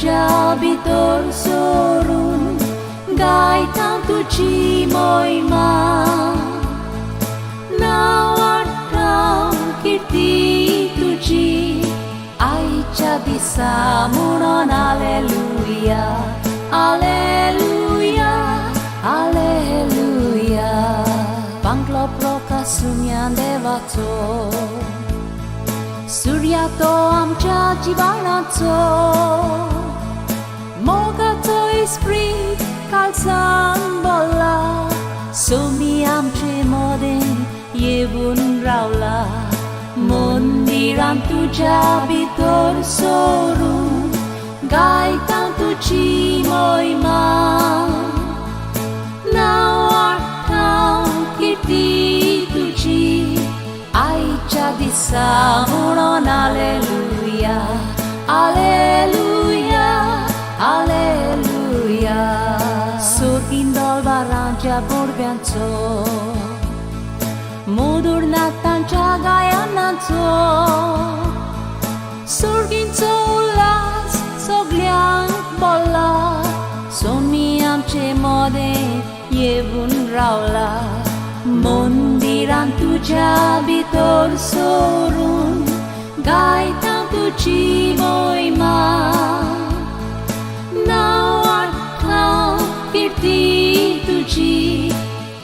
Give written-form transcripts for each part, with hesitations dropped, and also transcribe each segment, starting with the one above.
तुज्या भितर सरून गायता तुजी मोहिमा. नांव आठाव किर्ती तुजी आयच्या दिसा म्हणून आलेलुया, आलेलुया, आलेलुया. पांगलो प्रकाश सुम्या देवाचो, सुर्या तो आमच्या जिवनाचो. मोगाचो इस्प्रीत काळजान बोल्ला, सोमी आमचे मदें येवन रावला. मंदिरान तुज्या भितर सरून गायता तुजी मोहिमा. नांव आठाव किर्ती तुजी आयच्या दिसा म्हणून आलेलुया, आलेलुया, आलेलुया. सोर्गीन दरबारांच्या गोडव्यांचो, मधुर नातांच्या गायनाचो, सोर्गींचो उल्हास सगल्यांक बोल्ला, सोमी आमचे मदें येवन रावला. मंदिरान तुज्या भितर सरून गायता तुजी मोहिमा. नांव आठाव किर्ती तुजी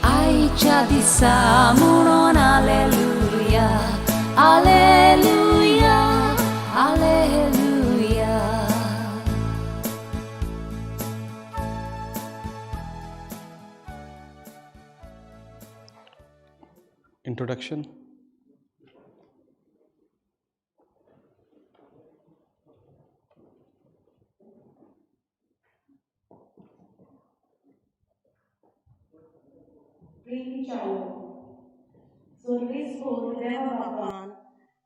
आयच्या दिसा म्हणून आलेलुया, आलेलुया, आलेलुया. Introduction. प्रेमीच्यानो, सर्वेस्पर देवा बापान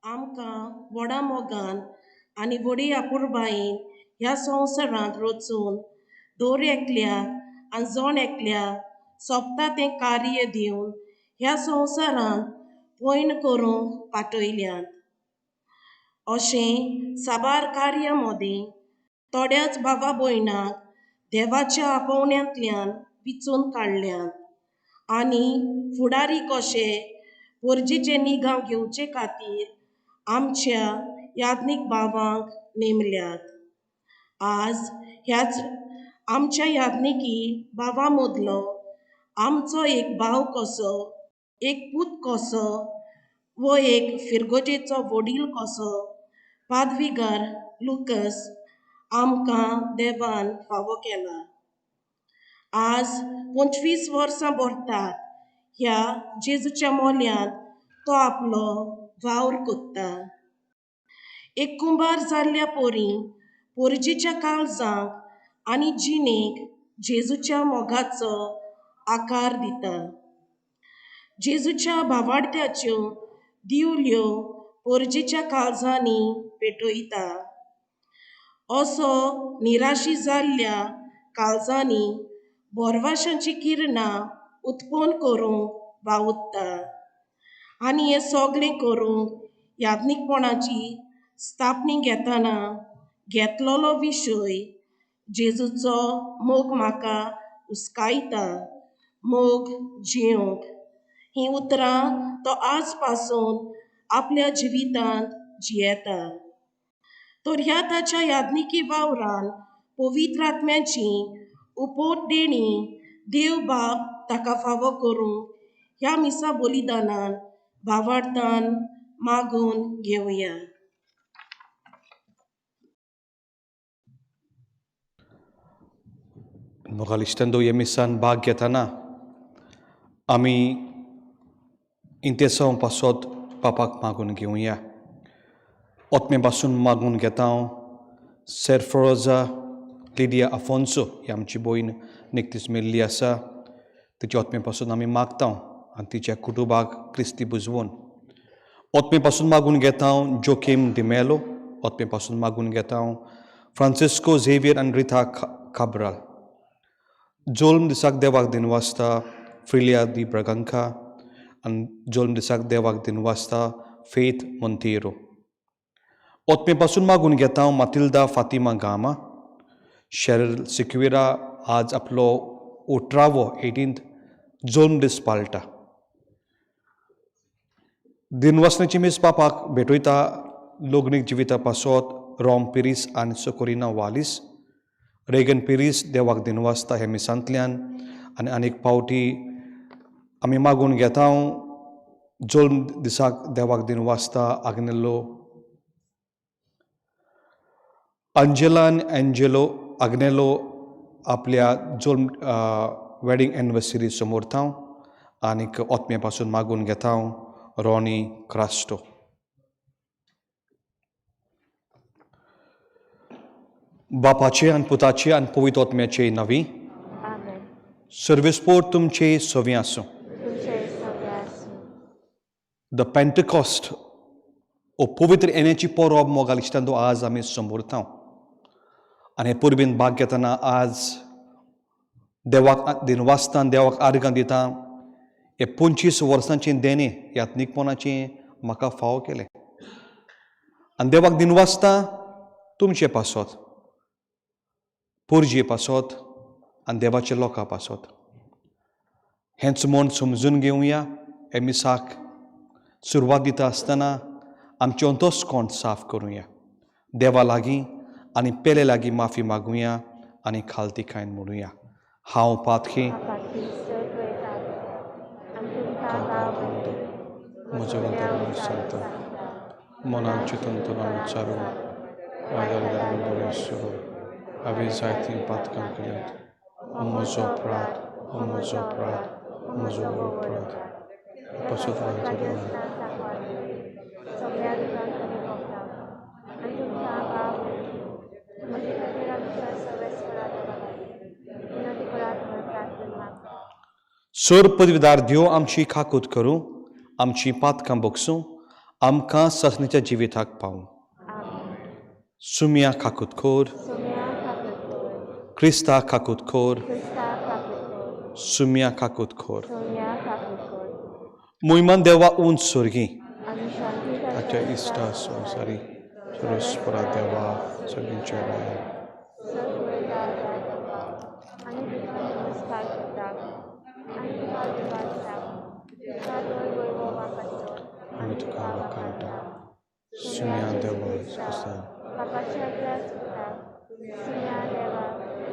आमकां व्हडा मोगान आनी व्हडी अपुरबायेन ह्या संवसारांत रचून दर एकल्याक आनी जण एकल्याक सोबता तें कार्य दिवन ह्या संवसारांत पयण करूंक पाठयल्यात. अशें साबार कार्या मदीं थोड्याच भावा भयणांक देवाच्या आपोवण्यांतल्यान विचून काडल्यात आनी फुडारी कशे गरजेचे निगांव घेवचे खातीर आमच्या याज्ञीक भावांक नेमल्यात. आज ह्याच आमच्या याज्ञिकी भावा मदलो आमचो एक भाव कसो, एक पूत कसो वो एक फिरगोजेचो वडील कसो पादविगार लुकस आमकां देवान फावो केला. आज 25 वर्सां भरतात ह्या जेजूच्या मोल्यांत तो आपलो वावर कोत्ता. एक कुंबार जाल्ल्या पोरी पोरजेच्या काळजांक आनी जिणेक जेजूच्या मोगाचो आकार दिता. जेजूच्या भावार्थ्याच्यो दिवल्यो पोरजेच्या काळजांनी पेटयता. असो निराशी जाल्ल्या काळजांनी बोरवाशांची किरणां उत्पन्न करूंक वावुरता आनी हें सगळें करूंक याज्ञीकपणाची स्थापणी घेतना घेतलेलो विशय जेजूचो मोग म्हाका उस्कायता, मोग जिवंक. हीं उतरां तो आज पासून आपल्या जिवितांत जियेता. तर ह्या ताच्या याज्ञिकी वावरान पवित्र आत्म्याची उपोट देणी देव बाप ताका फावो करूंक ह्या मिसा बलिदानान भावार्थान मागून घेवया. मोगालिश्टन हे मिसान भाग घेतना आमी इंतेसांव पासत पापाक मागून घेवया. ओतमे पासून मागून घेता हांव सेरफरोजा लिडिया आफोन्सो ही आमची भयण निकतीच मेल्ली आसा, तिच्या ओतमे पासून आमी मागता आनी तिच्या कुटुंबाक क्रिस्ती बुजवून. ओतमे पासून मागून घेता हांव जोकीम डिमेलो. ओतमे पासून मागून घेता हांव फ्रांसिस्को झेवियर आनी रिथा काब्राल. जोल्म दिसाक देवाक दिन वाचता फ्रिलिया दी ब्रगांका आनी जोल्म दिसाक देवाक दिन वाचता फेथ मोंतेरो. ओतमे पासून मागून घेता हांव मातिल्दा फातिमा गामा. शेरल सिक्विरा आज आपलो 18वो 18th जल्म दीस पाळटा. दिनवासण्याची मीस बापाक भेटयता लग्नीक जिविता पासत रोम पिरीस आनी सोकोरिना वालीस. रेगन पिरीस देवाक दिनवासता हे मिसांतल्यान. आनी आनीक पावटी आमी मागून घेता जल्म दिसाक देवाक दिनवासता आग्नेलो अंजेलान एंजेलो आग्नेलो आपल्या जल्म वेडींग एनिवर्सरी समोरता. आनीक ओतमे पासून मागून घेता रॉनी क्रास्टो. बापाचे आनी पुताचे आनी पवित्र आत्म्याचे नांवी. आमेन. सर्वेस्पोर तुमचे सवी आसूं. तुमचे सगळे आसूं. The Pentecost ओ पवित्र येण्याची परब मोगाल इश्टांनो आज आमी समोरता. आनी हे परबेन भाग घेतना आज देवाक दिनवासता, देवाक आर्गां दिता. हे 25 वर्सांचें देणें यात्नीकपणाचें म्हाका फावो केलें आनी देवाक दिनवासता तुमचे पासत, पोरजे पासत आनी देवाच्या लोकां पासत. हेंच म्हण समजून घेवया. हे मिसाक सुरवात दिता आसतना आमचें अंतस्कोण साफ करुया, देवा लागीं आनी पेले लागीं माफी मागुया आनी खालती खायन म्हणुया, हांव पातकी म्हजो अंतर्मन सांगता, मनान चिंतून तुला विचारू आदर बरें सुरू हांवें जायतीं पातकां केल्यात. म्हजो अपराध, म्हजो अपराध, म्हजो व्हड अपराध. पासत सर पदवीदार देव आमची खाकूत करूं, आमची पातकां बगसूं, आमकां ससनेच्या जिविताक पावूं. सुम्या खाकूत खोर, क्रिस्ता खाकूत खोर, सुम्या खाकूत खोर. मोहिमान देवा उंच सोर्गी ताच्या इश्टा संवसारी सुरस्परा देवा सगळींच्या राया. आमी तुका वखाणटा सुम्या देवा क्रिस्ता. बापाच्या पुता सुम्या देवा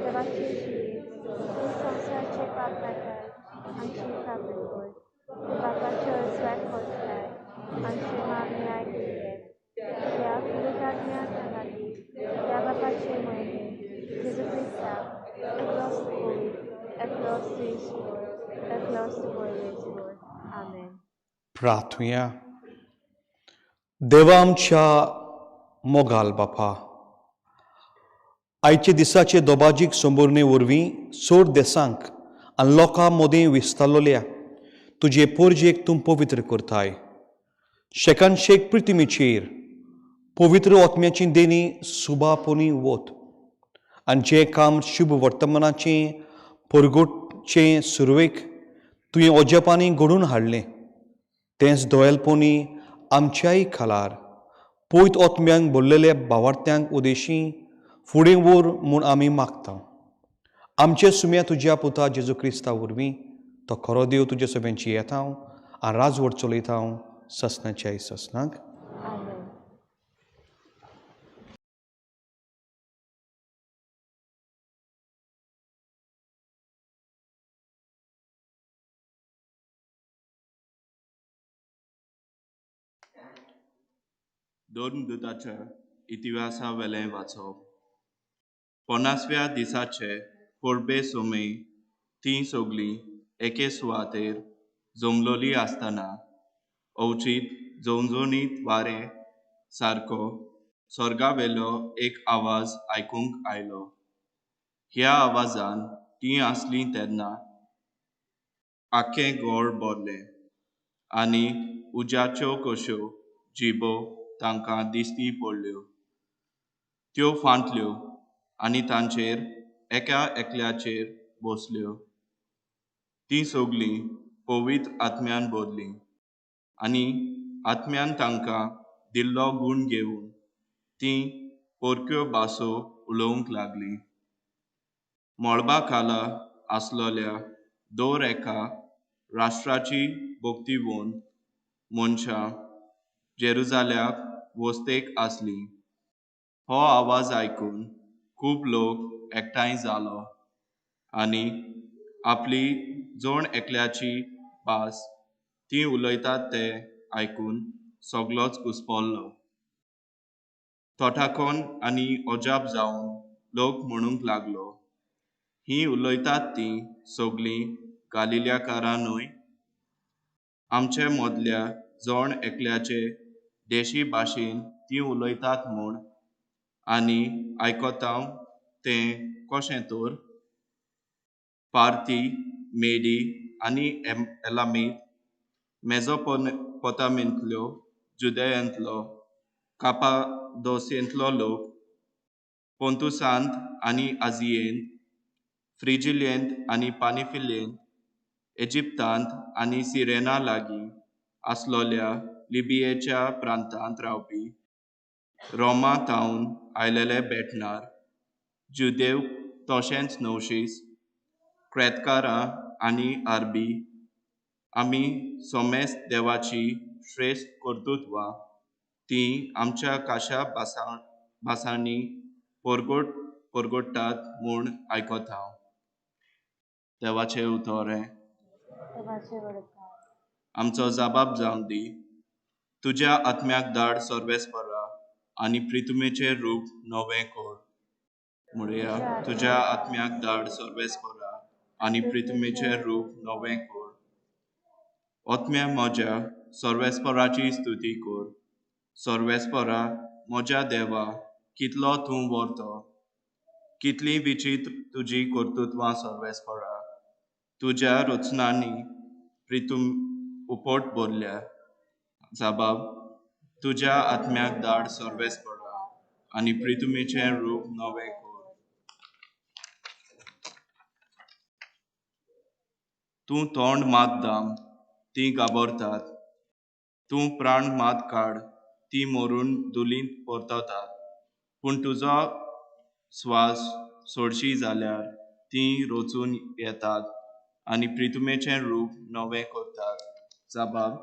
देवाची शिरी तूं संवसाराचे पाप काडटाय आमची काकूट कर. तूं बापाच्या उजव्याक बसलाय आमची मागणी आयकून घे. त्या पवित्र सांगाती त्या बापाचे म्हयने जेजू क्रिस्ताक एकलोच पवित्र, एकलोच ईश्वर, एकलोच परमेश्वर. आमेन. प्रार्थुया. देवा आमच्या मोगाल बापा, आयचे दिसाचे दोबाजीक संबोरणे वरवीं चड देसांक आनी लोकां मदीं विस्तारलोल्या तुजे पोरजेक तूं पवित्र करताय. शेकान शेक पृथ्वीचेर पवित्र आत्म्याची देणी सुबापणी वत आनी जें काम शुभ वर्तमानाचें परगटचें सुरवेक तुवें अजापांनी घडोवन हाडलें तेंच दोयेलपणी आमच्याय खालार पयत आत्म्यांक भरलेल्या भावार्थ्यांक उदेशी फुडें व्हर म्हूण आमी मागता. आमचे सुम्या तुज्या पुता जेजू क्रिस्ता वरवीं तो खरो देव तुजे सगळ्यांची येता आनी राजवट चलयता ससनाच्याय ससनाक. आमेन. धर्मदूताच्या इतिहासावेलें वाचप. 50व्या दिसाचे परबे सोमे तीं सगळीं एके सुवातेर जमलोली आसतना अवचीत झवझवणीत वारें सारको स्वर्गावेलो एक आवाज आयकूंक आयलो. ह्या आवाजान तीं आसलीं तेन्ना आख्खें घर भरलें आनी उज्याच्यो कश्यो जिबो तांकां दिश्टी पडल्यो. त्यो फांटल्यो आनी तांचेर एका एकल्याचेर बसल्यो. तीं सगळीं पवित्र आत्म्यान भरलीं आनी आत्म्यान तांकां दिल्लो गूण घेवन तीं परक्यो भासो उलोवंक लागलीं. मळबा खाला आसलोल्या दर एका राष्ट्राची भक्तिवंत मनशां जेरुजाल्याक वस्तेक आसली. हो आवाज आयकून खूब लोक एकठांय जालो आनी आपली जण एकल्याची भास ती उलयतात ते आयकून सगलोच घुस्पलो. तोठाकोन आनी अजाप जावन लोक म्हणूंक लागलो, हीं उलयतात तीं सगळीं गालिल्याकारां न्हय? आमचे मदल्या जण एकल्याचे देशी भाशेन तीं उलयतात म्हूण आनी आयकता तें कशें तर? पार्थी, मेडी आनी एलामीत, मेजोपोतामेंतल्यो, जुदेयांतलो, कापादोसियेंतलो लोक, पोंतुसांत आनी आजियेंत, फ्रिजिलियेंत आनी पानिफिलियेंत, इजिप्तांत आनी सिरेना लागीं आसलोल्या लिबियेच्या प्रांतांत रावपी, रोमा थावन आयलेले भेटणार, जुदेव तशेंच नवशीस, क्रेतकारां आनी आरबी, आमी सोमेस्त देवाची श्रेश्ठ कर्तृत्वां तीं आमच्या खाशा भासांनी परगट्टात म्हूण आयकता. देवाचें उतर हें. आमचो जबाब जावन दी. तुज्या आत्म्याक धाड सर्वेस्परा आनी प्रितुमेचें रूप नवें कर. म्हणया, तुज्या आत्म्याक धाड सर्वेस्परा आनी प्रितुमेचें रूप नवें कर. आत्म्या म्हज्या सर्वेस्पराची स्तुती कर. सर्वेस्परा म्हज्या देवा, कितलो तूं व्हरतो, कितलीं विचित्र तुजीं कर्तृत्वां सर्वेस्परा. तुज्या रचनांनी प्रितूम उपट भरल्या. जबाब, तुज्या आत्म्याक धाड सर्वेस्परा आनी प्रितुमेचें रूप नवें कर. तूं तोंड मात दाम, तीं घाबरतात. तूं प्राण मात काड, तीं मरून धुलींत परततात. पूण तुजो स्वास सोडशी जाल्यार तीं रचून येतात आनी प्रितुमेचें रूप नवें करतात. जबाब,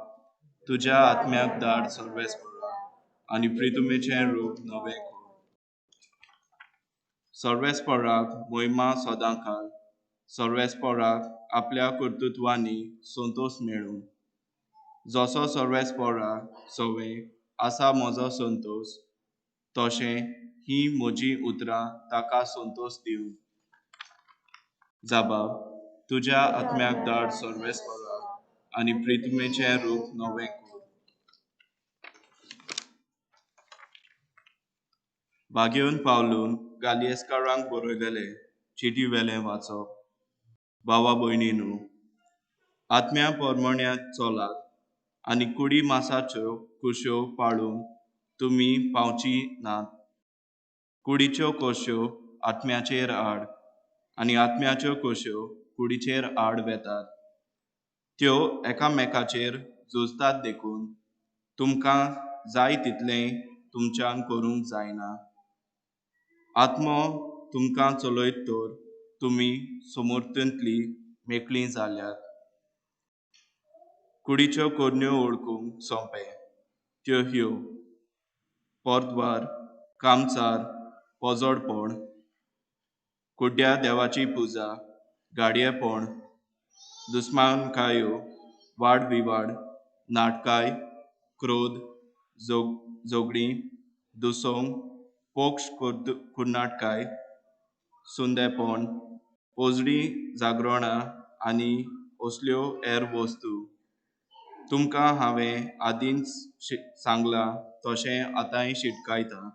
तुज्या आत्म्याक धाड सर्वेस्परा आनी प्रितुमेचें रूप नवें कर. सर्वेस्पराक मोहिमा सदांकाल, सर्वेस्पराक आपल्या कर्तृत्वांनी संतोश मेळूं. जसो सर्वेस्परा सवें आसा म्हजो संतोश, तशें हीं म्हजीं उतरां ताका संतोश दिवं. जबाब, तुज्या आत्म्याक धाड सर्वेस्परा आनी प्रितुमेचें रूप नवें कर. भाग्योवन पावलून गालियेस्कारांक बरयलेले चिटी वेलें वाचप. भावा भयणीनू, आत्म्या परमण्यांत चलात आनी कुडी मासाच्यो कुश्यो पाळूंक तुमी पावची नात. कुडीच्यो कोश्यो आत्म्याचेर आड आनी आत्म्याच्यो कोश्यो कुडीचेर आड वेतात. त्यो एकामेकाचेर झुजतात देखून तुमकां जाय तितलें तुमच्यान करूंक जायना. आत्मो तुमकां चलयत तर तुमी समर्थंतली मेकळीं जाल्यात. कुडीच्यो करण्यो वळखूंक सोंपें, त्यो ह्यो: परद्वार, कामचार, पोजोडपण, कुड्ड्या देवाची पुजा, गाडयेपण, दुस्मानकायो, वाडविवाड, नाटकाय, क्रोध, झगडीं, दुसोंग, पक्ष कुर्नाटकाय, सुंदेपण, पोजडी जागरणां आनी असल्यो हेर वस्तू. तुमकां हांवें आदींच सांगलां तशें आतांय शिटकायता.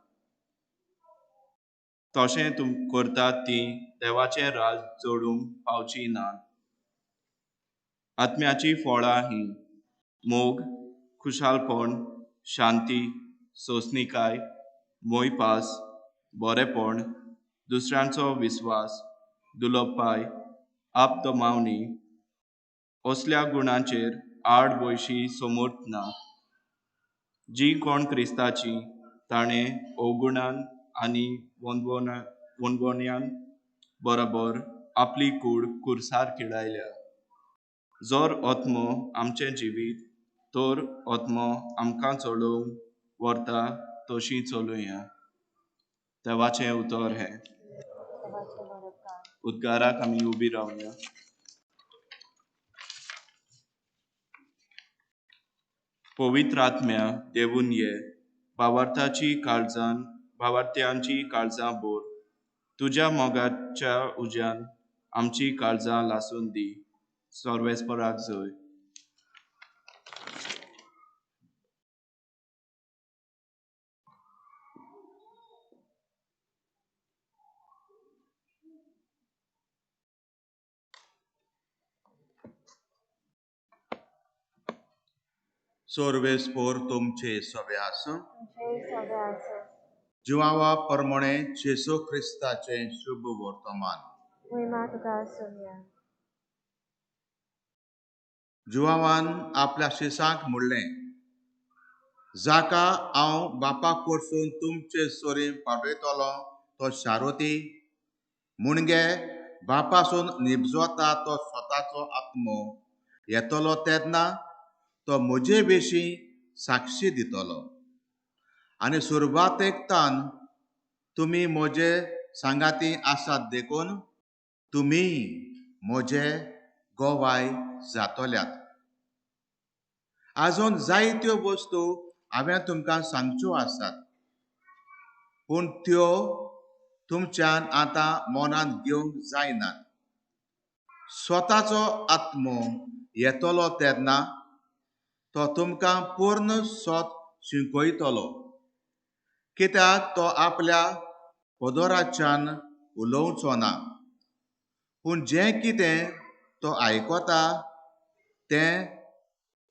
तशें तुम करतात तीं देवाचें राज जोडूंक पावची नात. आत्म्याचीं फळां हीं: मोग, खुशालपण, शांती, सोंसणीकाय, मोयपास, बरेपण, दुसऱ्यांचो विस्वास, दुलोपाय, आपदमावणी. असल्या गुणांचेर आड वयशी समर्थ ना. जीं कोण क्रिस्ताचीं ताणें अवगुणान आनी वनवण्यान बरोबर आपली कूड कुर्सार किडायल्या. जर आत्मो आमचें जिवीत तर आत्मो आमकां चलोवंक व्हरता तशी चलुया. देवाचें उतर हें. देवाचें बरोबकार. उद्गाराक आमी उबी रावया. पवित्र आत्म्या देवून ये, भावार्थाची काळजान भावार्थ्यांची काळजां भर, तुज्या मोगाच्या उज्यान आमची काळजां लासून दी. सर्वेस्पराक जय. सर्वेस्पोर तुमचे सवे आसूं. तुमचेय सगळे आसूं. जुवावा परमणे जेसू क्रिस्ताचें शुभ वर्तमान. महिमा तुका सोम्या. जुवावान आपल्या शिसांक म्हणलें, जाका हांव बापा कडसून तुमचे सरी पाठयतलो तो शारोती मुणगे बापासून निबजता तो स्वताचो आत्मो येतलो तेन्ना तो म्हजे विशीं साक्षी दितलो. आनी सुरवातेक तान तुमी म्हजे सांगाती आसात देखून तुमी म्हजे गोवाय जातल्यात. आजून जायत्यो वस्तू हांवें तुमकां सांगच्यो आसात, पूण त्यो तुमच्यान आतां मनांत घेवंक जायनात. स्वताचो आत्मो येतलो तेन्ना तो तुमकां पूर्ण सत शिकयतलो, कित्याक तो आपल्या पदराच्यान उलोवचो ना, पूण जें कितें तो आयकता तें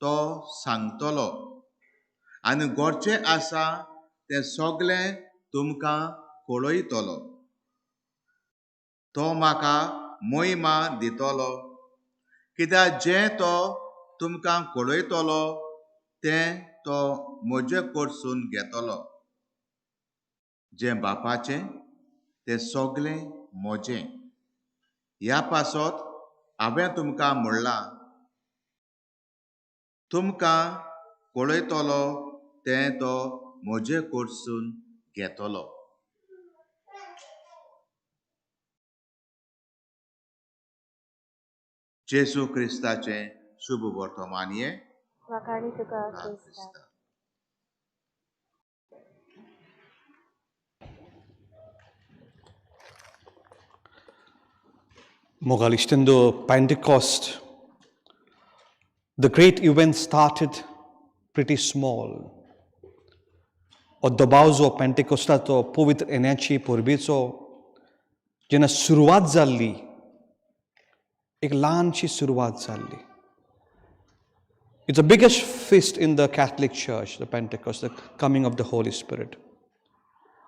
तो सांगतलो आनी घडचें आसा तें सगळें तुमकां कळयतलो. तो म्हाका महिमा दितलो, कित्याक जें तो तुमकां कळयतलो तें तो म्हजे कडसून घेतलो. जें बापाचें तें सगळें म्हजें. ह्या पासत हांवें तुमकां म्हणलां, तुमकां कळयतलो तें तो म्हजे कडसून घेतलो. जेजू क्रिस्ताचें शुभ वर्तमान हें. वाखाणी तुका क्रिस्ता. Mogalistendo Pentecost, the great event started pretty small. हो दबाव जो पेंटेकोस्टाचो पवित्र येण्याची परबेचो जेन्ना सुरवात जाल्ली, एक ल्हानशी सुरवात जाल्ली. It's the biggest feast in the Catholic Church, the Pentecost, the coming of the Holy Spirit.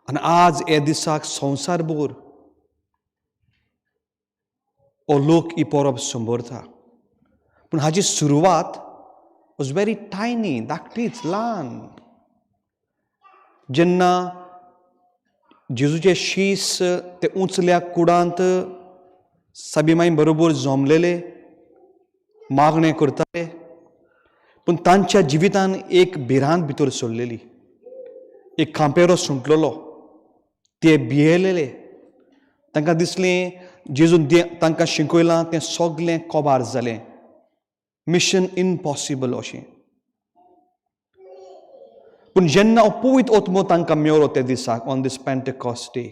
आनी आज हे दिसाक संवसारभर हो लोक ही परब संबरता. पूण हाजी सुरवात वॉज व्हेरी टायनी, धाकटीच, ल्हान. जेन्ना जेजूचे शीस ते उंचल्या कुडांत साबिमाई बरोबर जमलेले मागणें करताले, पूण तांच्या जिवितान एक भिरांत भितर सरलेली, एक खांपेरो सुंटलेलो, ते भियेलेले. तांकां दिसलें जेजून तांकां शिकयलां तें सगलें कोबार जालें, मिशन इम्पॉसिबल अशें. पूण जेन्ना पवित्र आत्मो तांकां मेळ्ळो त्या दिसाक, ऑन these Pentecost day,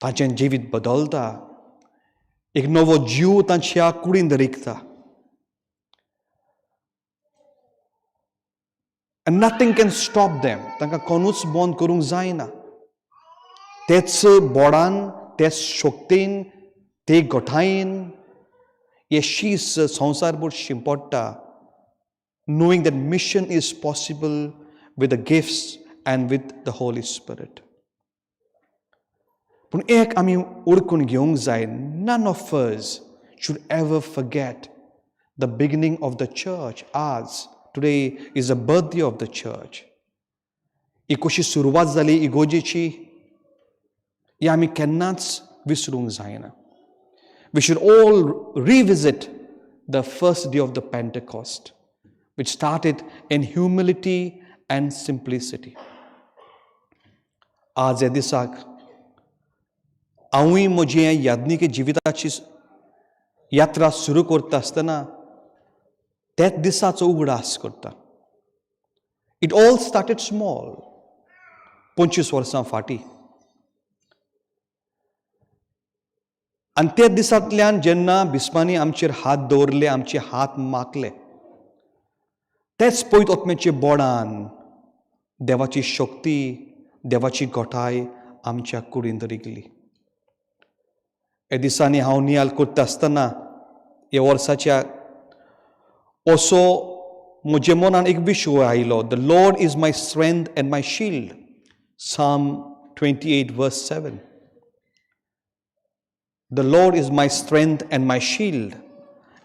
तांचें जिवीत बदलता, एक नवो जीव तांच्या कुडीन रिगता. And nothing can stop them. तांकां कोणूच बंद करूंक जायना. तेच बोडान, तेच शक्तीन, ते गोठायेन हे शीस संवसारभर शिंपडटा, knowing that mission is possible with the gifts and with the Holy Spirit. पूण एक आमी उरकून घेवंक जाय, none of us should ever forget the beginning of the church. आज today is a birthday of the church. ही कशी सुरवात जाली इगोजेची ही आमी केन्नाच विसरूंक जायना. We should all revisit the first day of the Pentecost, which started in humility and simplicity. आज ह्या दिसाक हांवूय म्हजी याज्ञिकी जिविताची यात्रा सुरू करता आसतना त्याच दिसाचो उगडास करता. It all started small, 25 वर्सां फाटीं. आनी त्या दिसांतल्यान जेन्ना बिस्पांनी आमचेर हात दवरले, आमचे हात माखले, तेच पयत ओतमेचे बोडान देवाची शक्ती, देवाची गोठाय आमच्या कुडींत रिगली. ह्या दिसांनी हांव नियाल करता आसतना ह्या वर्साच्या असो म्हज्या मनान एक विशय आयलो, the Lord is my strength and my shield, Psalm 28 verse 7. The Lord is my strength and my shield,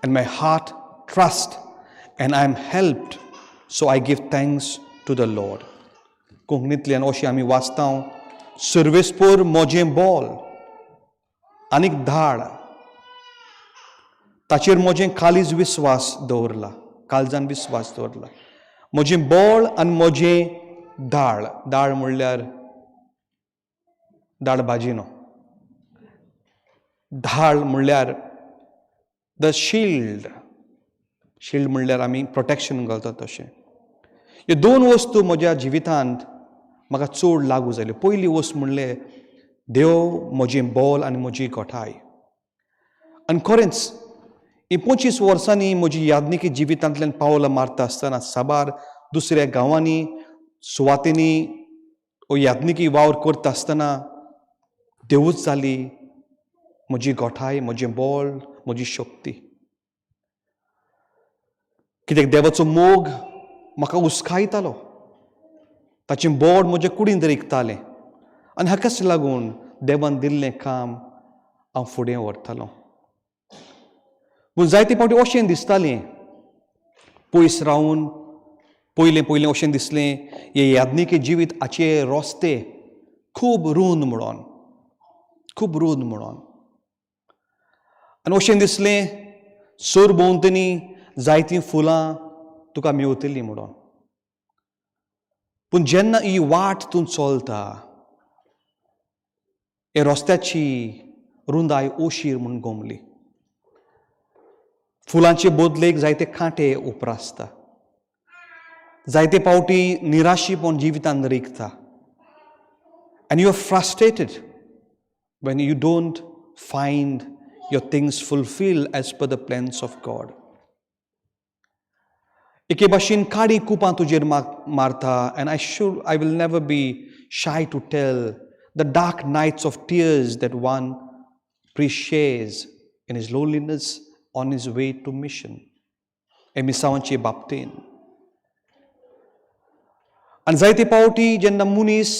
and my heart trust, and I am helped, so I give thanks to the Lord. कोंकणींतल्यान अशें आमी वाचता, सर्वेस्पोर म्हजें बोल आनीक धाड, ताचेर म्हजें काळीज विस्वास दवरला, काळजान विस्वास दवरला. म्हजें बोळ आनी म्हजें दाळ, दाळ म्हणल्यार दाळ भाजी न्हू, ढाल म्हणल्यार the shield. Shield म्हणल्यार आमी प्रोटेक्शन घालतात तशें. ह्यो दोन वस्तू म्हज्या जिवितांत म्हाका चड लागू जाल्यो. पयली वस्त म्हणलें देव म्हजें बोल आनी म्हजी गोठाय. आनी खरेंच ही 25 वर्सांनी म्हजी याज्ञिकी जिवितांतल्यान पावलां मारता आसतना साबार दुसऱ्या गांवांनी, सुवातेंनी याज्ञिकी वावर करता आसतना देवूच जाली म्हजी गोठाय, म्हजें बोल, म्हजी शक्ती. कित्याक देवाचो मोग म्हाका उस्कायतालो, ताचें बोड म्हज्या कुडींत रिगतालें आनी हाकाच लागून देवान दिल्लें काम हांव फुडें व्हरतालो. पूण जायते फावटी अशें दिसतालें, पयस रावन पयलें पयलें अशें दिसलें हे याज्ञिकी जिवीत हाचे रस्ते खूब रूंद म्हणून, खूब रूंद म्हणून. आनी अशें दिसलें सर भोंवतणी जायतीं फुलां तुका मेवतलीं म्हणून. पूण जेन्ना ही वाट तूं चलता, हे रस्त्याची रुंदाय ओशीर म्हूण गोमली, फुलांचे बदलेक जायते कांटे उप्रासता, जायते पावटी निराशीपण जिवितांत रिगता, and you are frustrated when you don't find your things fulfilled as per the plans of God. एके भाशेन काळी कुपां तुजेर मारता. And I will never be shy to tell the dark nights of tears that one preshares in his loneliness on his way to mission. हे मिसांवाचे बाबतीन. आनी जायते पावटी जेन्ना मनीस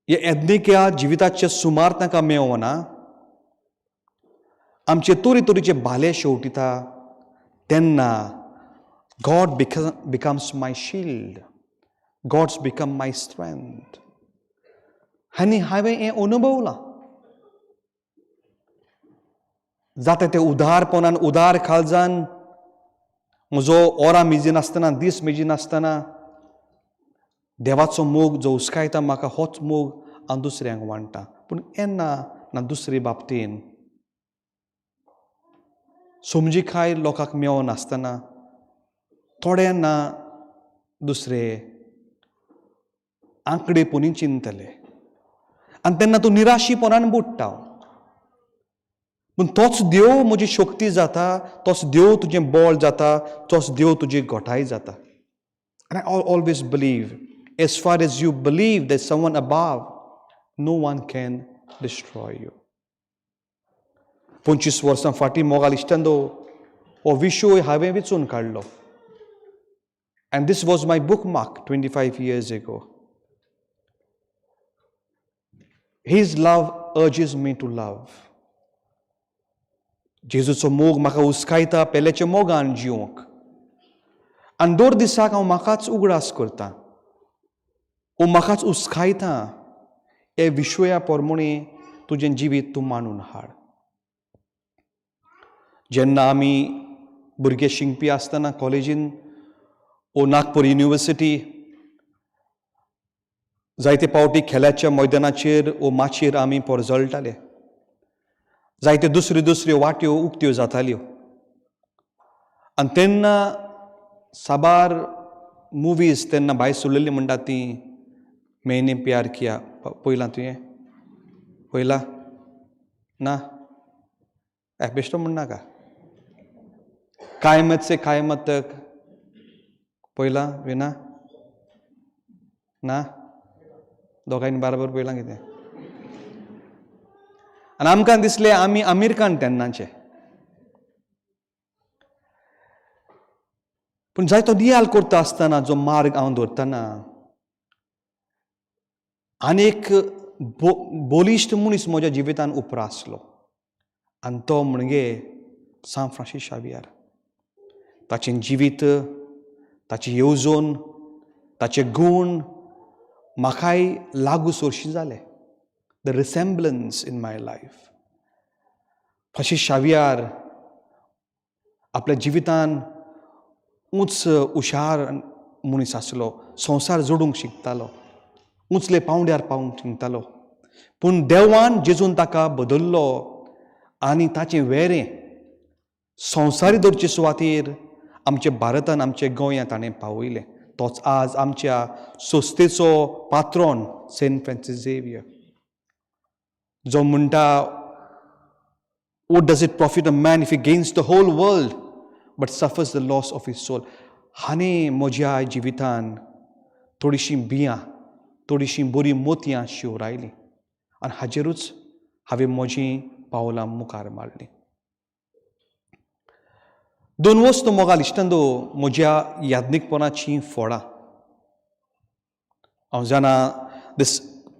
हे याज्ञिक्या जिविताचे सुमार तांकां मेवना, आमचे तरे तरेचे भाले शेवटिता, तेन्ना God becomes my shield, God's become my strength. आनी हांवें हें अनुभवलां. जाता ते उदारपणान, उदार काळजान म्हजो ओरां मेजिनासतना, दीस मेजिनासतना देवाचो मोग जो हुस्कायता म्हाका, होच मोग हांव दुसऱ्यांक वांट्टा. पूण येन्ना ना दुसरे बाबतीन समजिकाय लोकांक मेवनासतना थोडे ना दुसरे आंकडे पुनी चिंतले आनी तेन्ना तूं निराशीपणान बुडटा. पूण तोच देव म्हजी शक्ती जाता, तोच देव तुजें बळ जाता, तोच देव तुजी घटाय जाता. And I always believe, as far as you believe there's someone above, no one can destroy you. 25 वर्सां फाटीं मोगाल इश्टांनो हो विशय हांवें वेंचून काडलो. And this was my bookmark 25 years ago. His love urges me to love. जेजूचो मोग म्हाका हुस्कायता पेल्याच्या मोगान जिवंक. आनी दर दिसाक हांव म्हाकाच उगडास करता, ओ म्हाकाच हुस्कायता, हे विशया प्रमाणे तुजें जिवीत तूं मांडून हाड. जेन्ना आमी भुरगे शिकपी आसतना कॉलेजीन ओ नागपूर युनिवर्सिटी जायते फावटी खेळाच्या मैदानाचेर ओ माचयेर आमी परजळटाले. जायते दुसऱ्यो दुसऱ्यो वाट्यो उक्त्यो जाताल्यो आनी तेन्ना साबार मुवीज तेन्ना भायर सरलेली म्हणटा ती मैने प्यार किया. पळयलां तुवें? पळयला ना? बेश्टो म्हणनाका. कायमत से कायमत तक पळयलां विना? ना? दोगांयनी बाराबर पळयलां कितें? आनी आमकां दिसलें आमी आमीर खान तेन्नाचे. पूण जायतो नियाल करता आसतना जो मार्ग हांव दवरतना आनी एक बोलिश्ट मनीस म्हज्या जिवितान उप्रासलो आनी तो म्हणजे सांत फ्रांसीस शावियार. ताचें जिवीत, ताची येवजण, ताचे गूण म्हाकाय लागू सोरशी जाले. The resemblance in my life. Francis Xavier आपल्या जिवितान उंच हुशार मनीस आसलो, संवसार जोडूंक शिकतालो, उंचले पांवड्यार पावूंक शिकतालो. पूण देवान जेजून ताका बदल्लो आनी ताचें वेरें संवसारी दवरचे सुवातेर आमच्या भारतान, आमच्या गोंयांत ताणें पावयलें. तोच आज आमच्या संस्थेचो पात्रोन सेंट फ्रांसीस झेवियर, जो म्हणटा, "What does it profit a man if he gains the whole world but suffers the loss of his soul?" हाणें म्हज्या जिवितान थोडीशीं बियां, थोडीशीं बरीं मोतयां शिंवरायलीं आनी हाजेरूच हांवें म्हजीं पावलां मुखार मारलीं. दोन वस्तू मोगाल इश्टांनो म्हज्या याज्ञिकपणाचीं फळां. हांव जाणा, this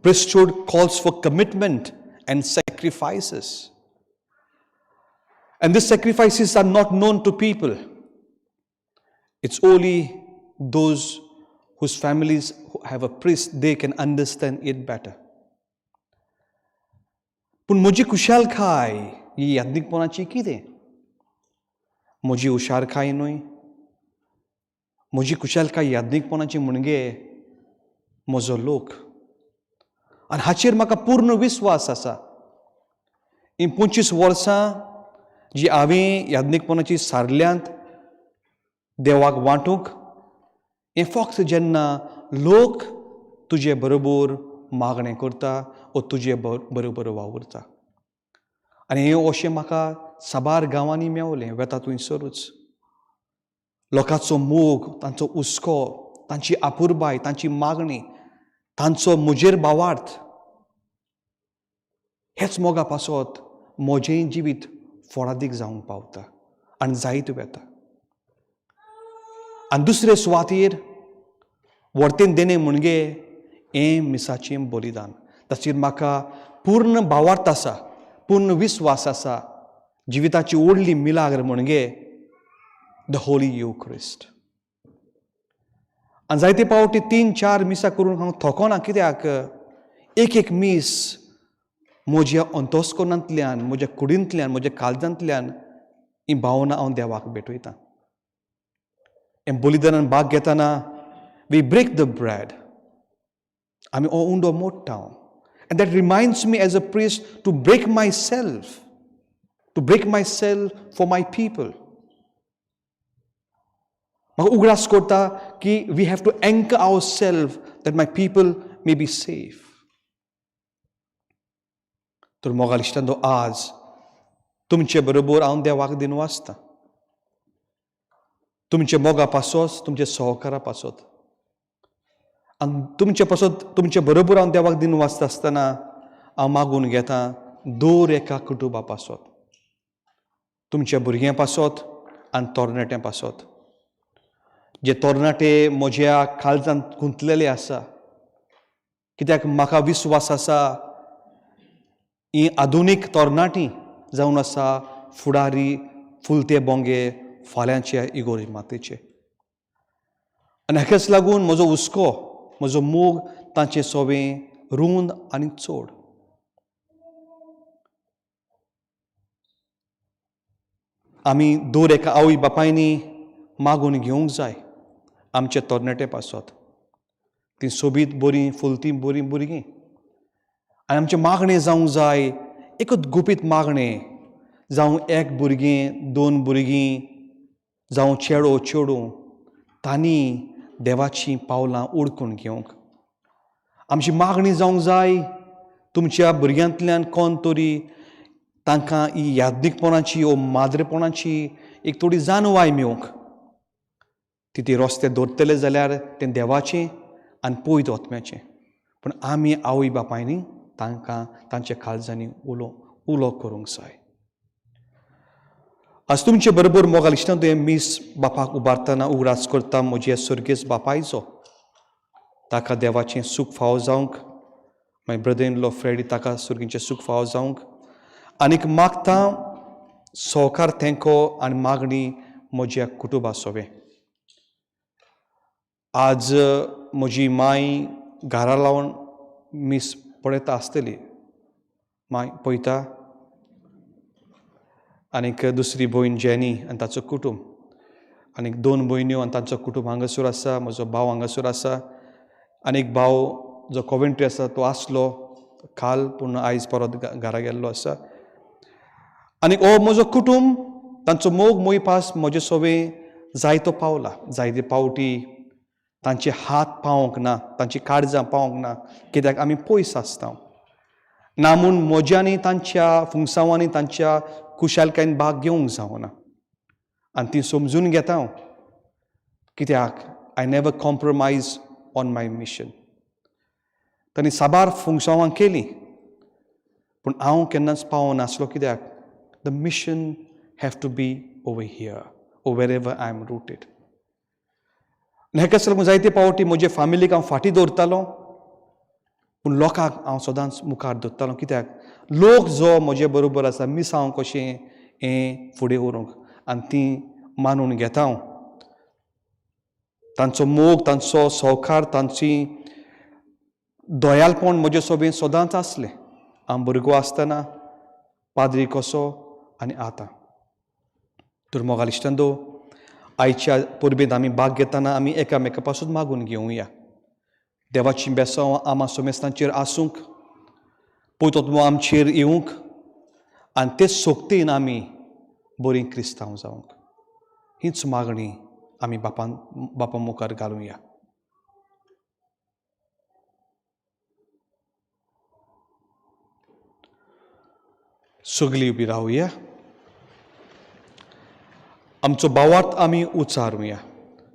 priesthood calls for commitment and sacrifices. And these sacrifices are not known to people. It's only those whose families have a priest, they can understand it better. पूण म्हजी खुशालकाय ही याज्ञिकपणाची कितें? म्हजी हुशारकाय न्हय. म्हजी खुशालकाय याज्ञिकपणाची म्हणजे म्हजो लोक आनी हाचेर म्हाका पूर्ण विस्वास आसा. ही 25 वर्सां जी हांवें याज्ञिकपणाची सारल्यांत देवाक वांटूंक, हें फक्त जेन्ना लोक तुजे बरोबर मागणें करता वो तुजे बरोबर वावुरता. आनी हें अशें म्हाका साबार गांवांनी मेवलें. वेता थंयसरूच लोकांचो मोग, तांचो हुस्को, तांची आपुरबाय, तांची मागणी, तांचो म्हजेर भावार्थ, हेच मोगा पासत म्हजेंय जिवीत फळादीक जावंक पावता आनी जायत वेता. आनी दुसरे सुवातेर वर्तेन देणें म्हणजे हें मिसाचें बलिदान. ताचेर म्हाका पूर्ण भावार्थ आसा, पूर्ण विस्वास आसा. जिविताची व्हडली मिलाग्र म्हणजे the Holi Eucharist. आनी जायते फावटी तीन चार मिसां करून हांव थकोना, कित्याक एक एक मीस म्हज्या अंतस्करणांतल्यान, म्हज्या कुडींतल्यान, म्हज्या काळजांतल्यान ही भावना हांव देवाक भेटयतां. हें बलिदानान भाग घेतना we break the bread, आमी हो उंडो मोडटा. And that reminds me as a priest to break myself, to break myself for my people. म्हाका उगडास करता की we have to anchor ourself that my people may be safe. तर मोगाल इश्टांनो, आज तुमचे बरोबर हांव देवाक दिनवासता तुमचे मोगा पासत, तुमचे सहकारा पासत. आनी तुमचे पासत, तुमचे बरोबर हांव देवाक दिनवासता आसतना हांव मागून घेता दर एका कुटुंबा पासत, तुमच्या भुरग्यां पासत आनी तरणाट्यां पासत, जे तरणाटे म्हज्या काळजांत गुंतलेले आसा. कित्याक म्हाका विस्वास आसा, ही आधुनीक तरणाटी जावन आसा फुडारी, फुलते बोंगे फाल्यांचे इगोर्ज मातेचे. आनी हाकाच लागून म्हजो हुस्को, म्हजो मोग तांचे सोबें रूंद आनी चड. आमी दर एका आवय बापायनी मागून घेवंक जाय आमचे तरणाटे पासत. ती सोबीत बरीं फुलती बरीं भुरगीं आनी आमचें मागणें जावंक जाय एकूच गुपीत मागणें, जावं एक भुरगें दोन भुरगीं जावं चेडो चेडूं, तांणी देवाचीं पावलां उडकून घेवंक. आमची मागणी जावंक जाय तुमच्या भुरग्यांतल्यान कोण तरी तांकां ही यादनीकपणाची ओ माद्रेपणाची एक थोडी जाणवाय मेवंक. ती ती रस्ते दवरतले जाल्यार तें देवाचें आनी पयत ओतम्याचें, पूण आमी आवय बापायनी तांकां तांच्या काळजांनी उलो उलो करूंक जाय. आज तुमचे बरोबर मोगाल इश्टान तुवें मीस बापाक उबारतना उगडास करता म्हजे सर्गेस्त बापायचो, ताका देवाचें सूख फावो जावंक, मागीर ब्रदर इन लॉ फ्रेडी ताका सर्गीचें सूख फावो जावंक, आनीक मागता सहकार तेंको आनी मागणी म्हज्या कुटुंबा सोबें. आज म्हजी माय घरा लावन मीस पळयता आसतली, माय पळयता, आनीक दुसरी भयण जेनी आनी ताचो कुटूंब, आनीक दोन भयण्यो आनी तांचो कुटूंब हांगासर आसा, म्हजो भाव हांगासर आसा, आनी एक भाव जो कॉवेंट्री आसा तो आसलो काल, पूण आयज परत घरा गेल्लो आसा. आनी हो म्हजो कुटूंब तांचो मोग मोयपास म्हजे सोबें जायतो पावला, जायते पावटी तांचे हात पावोंक ना, तांची काळजां पावोंक ना, कित्याक आमी पयस आसता ना म्हूण म्हज्यांनी तांच्या फुंगसांवांनी तांच्या खुशालकायेन भाग घेवंक जावना. आनी ती समजून घेता हांव, कित्याक I never compromise on my mission. तांणी साबार फुंगसांवां केलीं पूण हांव केन्नाच पावनासलो, कित्याक the mission have to be over here or wherever I am rooted. आनी हेकाच लागून जायते पावटी म्हजे फामिलीक हांव फाटीं दवरतालो, पूण लोकांक हांव सदांच मुखार दवरतालो, कित्याक लोक जो म्हजे बरोबर आसा मिसांव कशें हें फुडें व्हरूंक आनी ती मानून घेता हांव. तांचो मोग, तांचो सहकार, तांची दयालपण म्हजे सोबें सदांच आसलें. हांव भुरगो आसतना पाद्री कसो आनी आतां. तर मोगाल इश्टांनो, आयच्या परबेंत आमी भाग घेतना आमी एकामेका पासून मागून घेवया. देवाची बेसांव आमा सोमेस्तांचेर आसूंक, पयतो आमचेर येवंक आनी ते सोगतीन आमी बरीं क्रिस्तांव जावंक. हीच मागणी आमी बापान बापा मुखार घालुया. सगळीं उबी रावया, आमचो भावार्थ आमी उचारुया.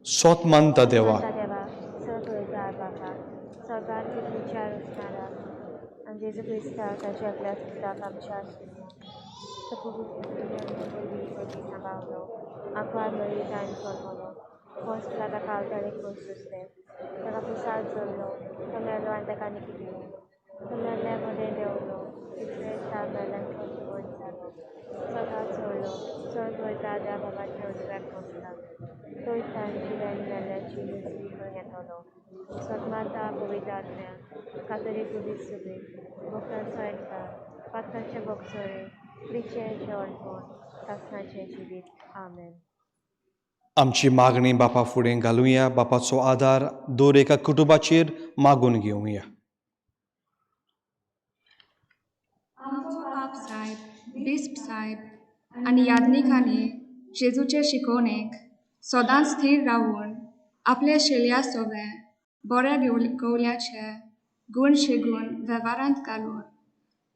सोत मानता देवा, जेजू क्रिस्ता ताच्या एकल्या सुताक आमच्या आशिल्ल्या तो पवित्र सांबाळलो, आंकवार मरी जावन जल्मलो, पोंस पिलाता कावताळेक बसले, ताका पुसाद जोडलो, तो मेलो आनी ताका निकिल्लो, तो मेल्ल्या मदें देंवलो, तिसरे दिसा मेल्ल्यांचो जिवंत जालो, स्वर्गात चडलो, स्वर्ग वयता त्या बाबाच्या उजव्याक बसला, तो जिव्यान मेल्ल्याची मुजरी करून येतलो. सतमाता पवित्र आत्म्या कातरी कुडीत सुबे भक्तांचो एकचार, पातकांचे भोगसरे, क्रिचें जेवणपण, सासणाचें जिवीत. आमेन. आमची मागणी बापा फुडें घालुया. बापाचो आदार दर एका कुटुंबाचेर मागून घेवया. आमचो पाप सायब, बिस्प सायब आनी यादनिकांनी जेजूचे शिकोवणेक सदांच स्थीर रावून आपल्या शेल्या सोबें बऱ्या गवल्याचे गूण शेगूण वेव्हारांत घालून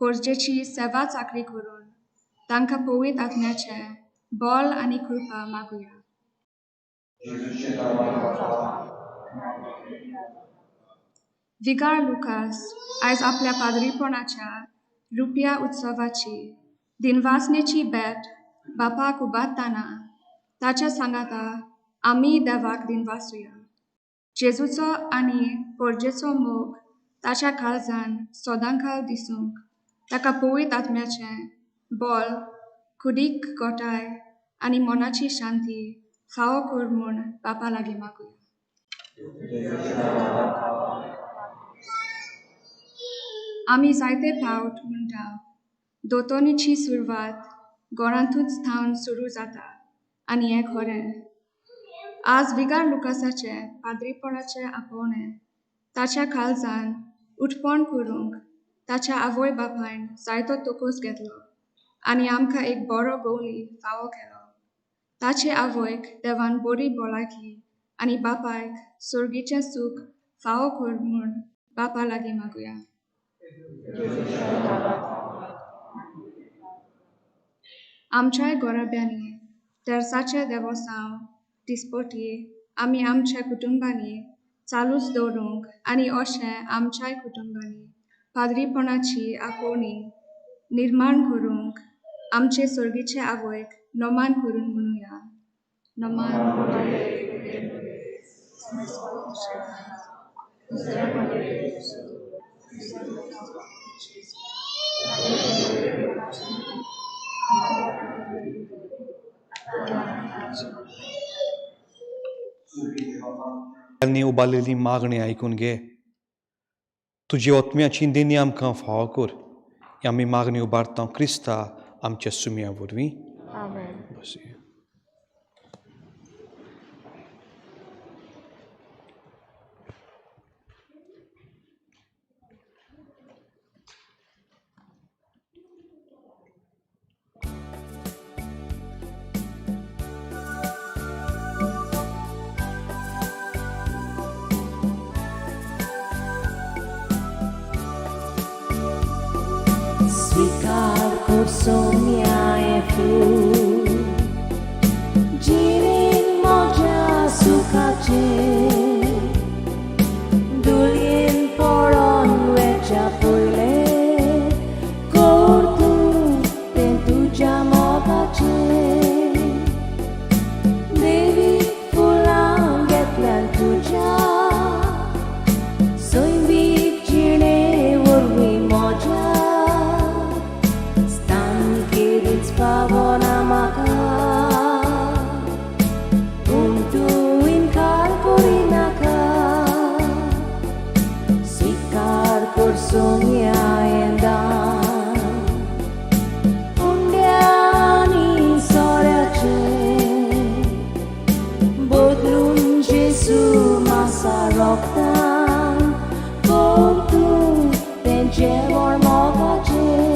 पोरजेची सेवा चाकरी करून तांकां पवित्र आत्म्याचें बल आनी कृपा मागुया. विगार लुकास आयज आपल्या पाद्रीपणाच्या रुपया उत्सवाची दिनवासनेची भेट बापाक उबारतना ताच्या सांगाता आमी देवाक दिनवासुया. जेजूचो आनी पोरजेचो मोग ताच्या काळजान सदांकाळ दिसूंक ताका पवित्र आत्म्याचें बल, कुडीक गोठाय आनी मनाची शांती फावो कर म्हूण बापा लागीं मागुया. आमी जायते फावट म्हणटा, दोतोनीची सुरवात घरांतूच थावन सुरू जाता आनी हें खरें. आज विगार लुकासाचें पाद्रीपणाचें आपोवणें ताच्या काळजान उठपण करूंक ताच्या आवय बापायन जायतो तोकोस घेतलो आनी आमकां एक बरो गवली फावो केलो. ताचे आवयक देवान बरी भलायकी आनी बापायक सर्गीचें सूख फावो कर म्हूण बापा लागीं मागुया. आमच्याय घराब्यांनी तेर्साचें देवोसांव दिसपटी आमी आमच्या कुटुंबांनी चालूच दवरूंक आनी अशें आमच्याय कुटुंबांनी पाद्रीपणाची आपोवणी निर्माण करूंक आमचे सर्गीचे आवयक नमान करून म्हणुया. नमान. तांणी उबारलेली मागणी आयकून घे. तुजी ओतम्याची देणी आमकां फावो कर. ही आमी मागणी उबारता क्रिस्ता आमच्या सुमया वरवीं. आमेन. बसया. स्वीकार कर सोम्या फूल जिणेन म्हज्या सुखाचें धुळयेन पडोन वेच्या पयलें कर तूं तें तुज्या मोगाचें देवी फुलां घेतल्यान तुज्या सैमीक जिणे वरवीं म्हज्या स्थान केरीच पावना म्हाका पूण तूं इनकार करिनाका स्विकार कर सोम्या हें दान उंड्यांनी सोऱ्याचें बदलून जेजू मासा रोगतान कर तूं तें जेवण मोगाचें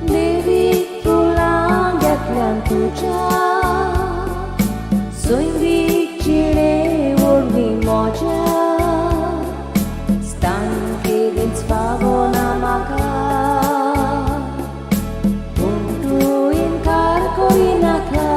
देवी फुलां घेतल्यान तुज्या सैमीक जिणे वरवीं म्हज्या स्थान केरीच पावना म्हाका पूण तूं इनकार करिनाका.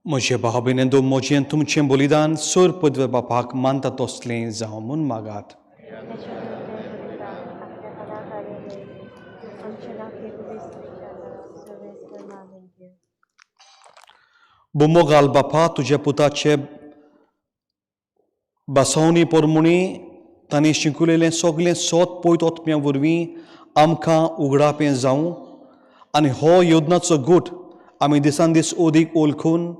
म्हजे भाव भयणींनो, म्हजें तुमचें बलिदान सोर पदवे बापाक मानता तसलें जावं म्हूण मागात. ताच्या बलिदान आपल्या कलाकार्य वरवीं आमच्या नाके क्रिस्ताच्या नांवान सर्वेस्पर मागून घेव. बोमोगाल बापा, तुज्या पुताचे बसवणी पोरमुणी तांणी शिंकुलेलें सगलें सोत पयत ओतम्या वरवीं आमकां उगडापें जावं आनी हो योजनाचो गूट आमी दिसान दीस अदीक ओळखून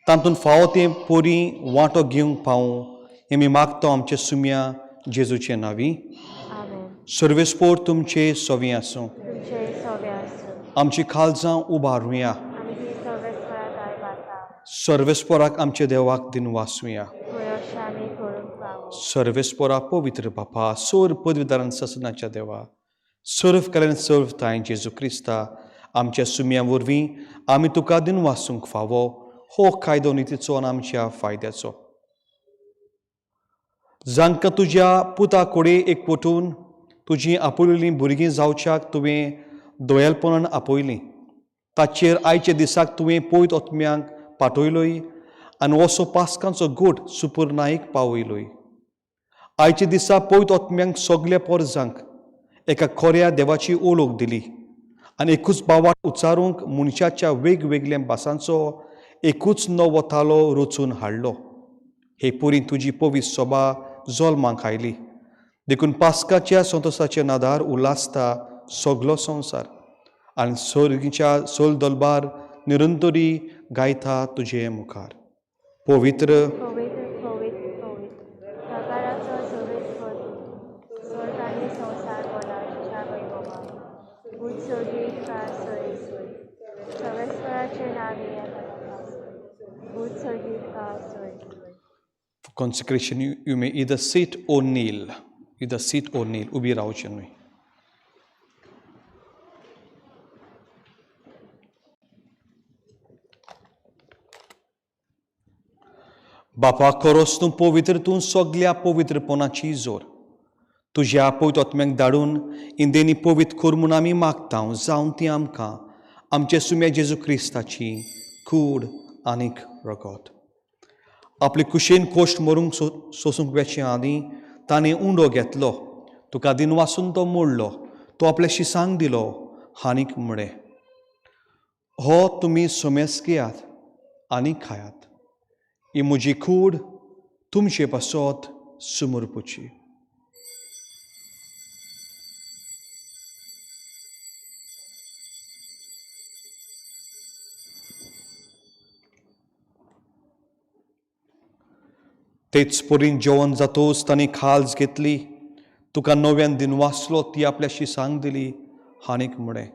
तातूंत फावो ते परी वांटो घेवंक पावूं हें आमी मागता आमच्या सुम्या जेजूचे नांवी. आमेन. सर्वेस्पोर तुमचे सवी आसूं. तुमचे सोवे आसूं. आमची काळजां उबारुया. आनी ती सर्वेस्परा दाय वाता. सर्वेस्पोराक आमच्या देवाक दिनवासुया. पळय अशें आमी करूंक फावो. सर्वेस्पोरा पवित्र बापा, सोर पदवीदारान ससनाच्या देवा, सर्व कल्याण सर्व थांय जेजू क्रिस्ता आमच्या सुम्या वरवीं आमी तुका दिनवासूंक फावो हो कायदो नितीचो आनी आमच्या फायद्याचो. जांकां तुज्या पुता कोडे एकवटून तुजी आपयलेलीं भुरगीं जावच्याक तुवें दोयेलपणान आपयलीं, ताचेर आयच्या दिसाक तुवें पयत ओतम्यांक पाठयलोय आनी असो पास्कांचो गोट सुपुर्नाईक पावयलोय. आयच्या दिसा पयत ओतम्यांक सगल्या पोरजांक एका खोऱ्या देवाची ओळख दिली आनी एकूच बावाट उच्चारूंक मनशाच्या वेगवेगळ्या भासांचो एकूच नवो थालो रचून हाडलो. हे पुरी तुजी पवित्र सोबा जल्माक आयली, देखून पास्काच्या संतोसाच्या नादार उल्हासता सगलो संवसार आनी सर्गीच्या सोल दलबार निरंतरी गायता तुजे मुखार. पवित्र पवित्र पवित्र पवित्र प्रकाराचो सर्वेस्पर तूं, स्वर्ग आनी संवसार भरला तुज्या वैभवान. उत्सर्गीत सोय सोय सर्वेस्पराचे नांव येता, उत्सर्गीत सोय सोय. For consecration, you may either sit or kneel. Either sit or kneel. उबी रावचें न्हय. बापा खरोच तूं पवित्र, तूं सगल्या पवित्रपणाची जोर. तुज्या पवित्र आत्म्याक धाडून इंदेनी पवित्र कर म्हूण आमी मागता, जावन ती आमकां आमचे सुम्या जेजू क्रिस्ताची कूड आनीक रगत. आपले कुशेन कोश्ट मरूंक सोसूंक वेचे आदीं ताणें उंडो घेतलो, तुका दिनवासून तो मोडलो, तो आपल्या शिसांक दिलो आनीक म्हळें, हो तुमी सोमेस घेयात आनी खायात, ही म्हजी कूड तुमचे पासत सुमरपुची. तेच परीन जेवण जातोच ताणें खाल्स घेतली, तुका नव्यान दिनवासलो, ती आपल्या शिसांक दिली आनीक म्हळें,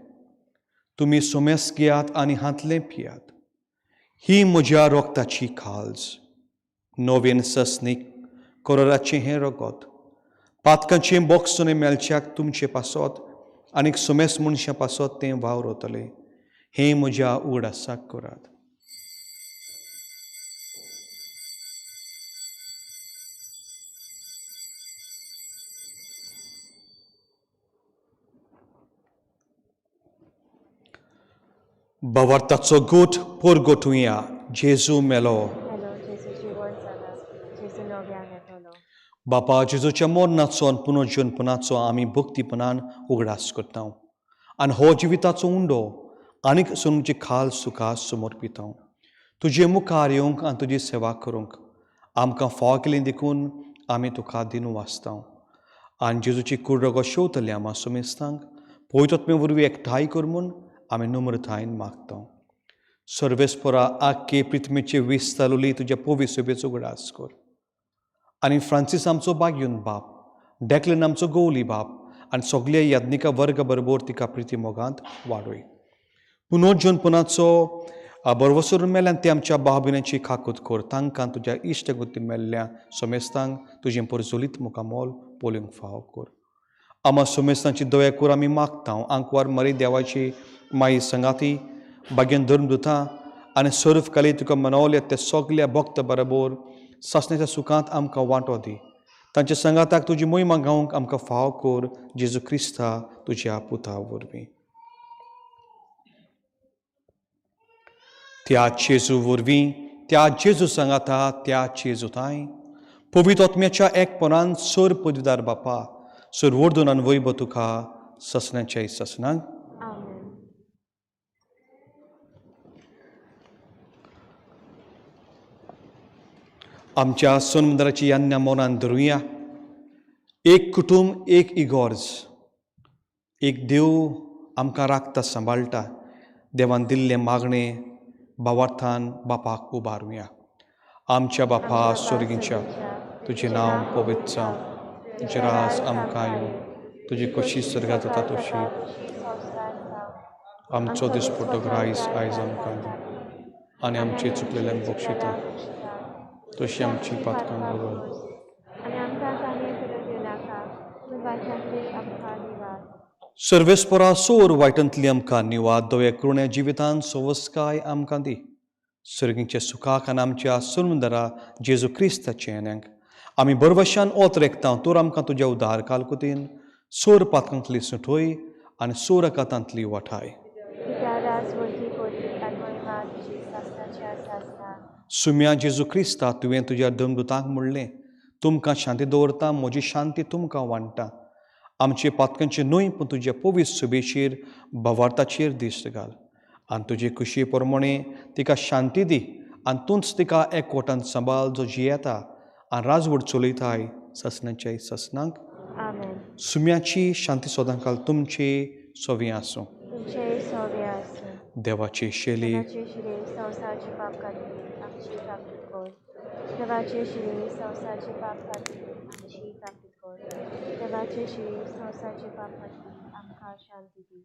तुमी सोमेस घेयात आनी हांतलें पियात, ही म्हज्या रोगताची खाल्स, नवीन सस्नीक करोराचें हें रगत, पातकांचें बोगसणें मेळच्याक तुमचे पासत आनीक सोमेस मनशां पासत तें वावरतलें, हें म्हज्या उगडासाक करात. भावार्थाचो गोठ पोरगोटुया. जेजू मेलो, मेलो, जेजू जिवन जाला, जेजू नव्यान येतलो. बापा जेजूच्या मरणाचो आनी पुनर्जनपणाचो आमी भक्तीपणान उगडास करता आनी हो जिविताचो उंडो आनीक सोनुची खाल सुखा समर्पिता. तुजे मुखार येवंक आनी तुजी सेवा करूंक आमकां फाव केली देखून आमी तुका दिनू वाचता आनी जेजूची कूड रगत शेवतली आमा सुमेस्तांक पवित्र वरवीं एकठांय कर म्हूण आमी नम्रतायेन मागता. सर्वेस्परा आख्खे पृथ्वीचे वीस चालुली तुज्या पवित्र सोबेचो उगडास कर आनी फ्रांसीस आमचो बागयून बाप, डेक्लन आमचो गोवली बाप आनी सगल्या याज्ञिका वर्ग बरोबर तिका प्रिती मोगांत वाडय. पुनर्जनपणाचो बरवसरून मेल्यान ते आमच्या भाव भयणांची खाकूत कर, तांकां तुज्या इश्ट गुती मेल्ल्या सोमेस्तांक तुजें परजोलीत मुखामोल पोलिंग फाव कर. आमा सोमेस्तांची दया कर आमी मागता. आंकवार मरी देवाची माई संगाती भाग्यान धर्म दुता आनी सर्व काली तुका मनवल्या त्या सगल्या भक्त बरोबर सासण्याच्या सुखांत आमकां वांटो दी. तांच्या संगाताक तुजी मोहिमा गावंक आमकां फाव कर, जेजू क्रिस्ता तुज्या पुता वरवीं. त्या जेजू वरवीं, त्या जेजू सांगाता, त्या जेजू तांय पवित्र आत्म्याच्या एकपणान सर पदवीदार बापा सर वर्दून आनी वैभव तुका ससण्याच्या ससनाक. आमेन. आमच्या सोनमंदराची यान्या मनान धरुया. एक कुटुंब, एक इगोर्ज, एक देव आमकां राखता सांबाळटा. देवान दिल्लें मागणें भावार्थान बापाक उबारुया. आमच्या बापा स्वर्गीच्या, तुजें नांव पवित्र जावं, तुजें राज आमकां येवं, तुजी कशी स्वर्गात जाता तशी आमचो दिसपट्टो ग्रायस आयज आमकां दी आनी आमचे चुकलेल्यांक बक्षिता तशी आमची पातकां बरोबर आनी आमकां ताणें करूंक दिवनाका, पूण वायटांतली आमकां निवार. सर्वेस्परा सोर वायटांतली आमकां निवाद दोळे करुण्या जिवितान सवस्काय आमकां दी. सर्गींच्या सुखाक आनी आमच्या सुंदरा जेजू क्रिस्ताचे येण्याक आमी बरवशान ओत रेखता तूं आमकां तुज्या उदार कालकुतीन सोर पातकांतली सुटोय आनी सोर अकातांतली वाठाय. सुम्या जेजू क्रिस्ता तुवें तुज्या दमदुतांक म्हणलें तुमकां शांती दवरता म्हजी शांती तुमकां वांट्टा. आमचे पातकांचे न्हय पूण तुज्या पवित्र सुबेचेर भवार्थाचेर दिश्ट घाल आनी तुजे खुशी प्रमाणे तिका शांती दी आनी तूंच तिका एकवटान सांबाळ जो जियेता आनी राजवट चलयताय ससनाच्या ससनांक. सुम्याची शांती सदांकाल तुमचे सोवी आसूं. देवाची शेली देवाचे शिरे संवसाराचे पाप काडपी आमची कापीत कर. देवाचे शिरे संवसाराचे पाप काडपी आमकां शांती दी.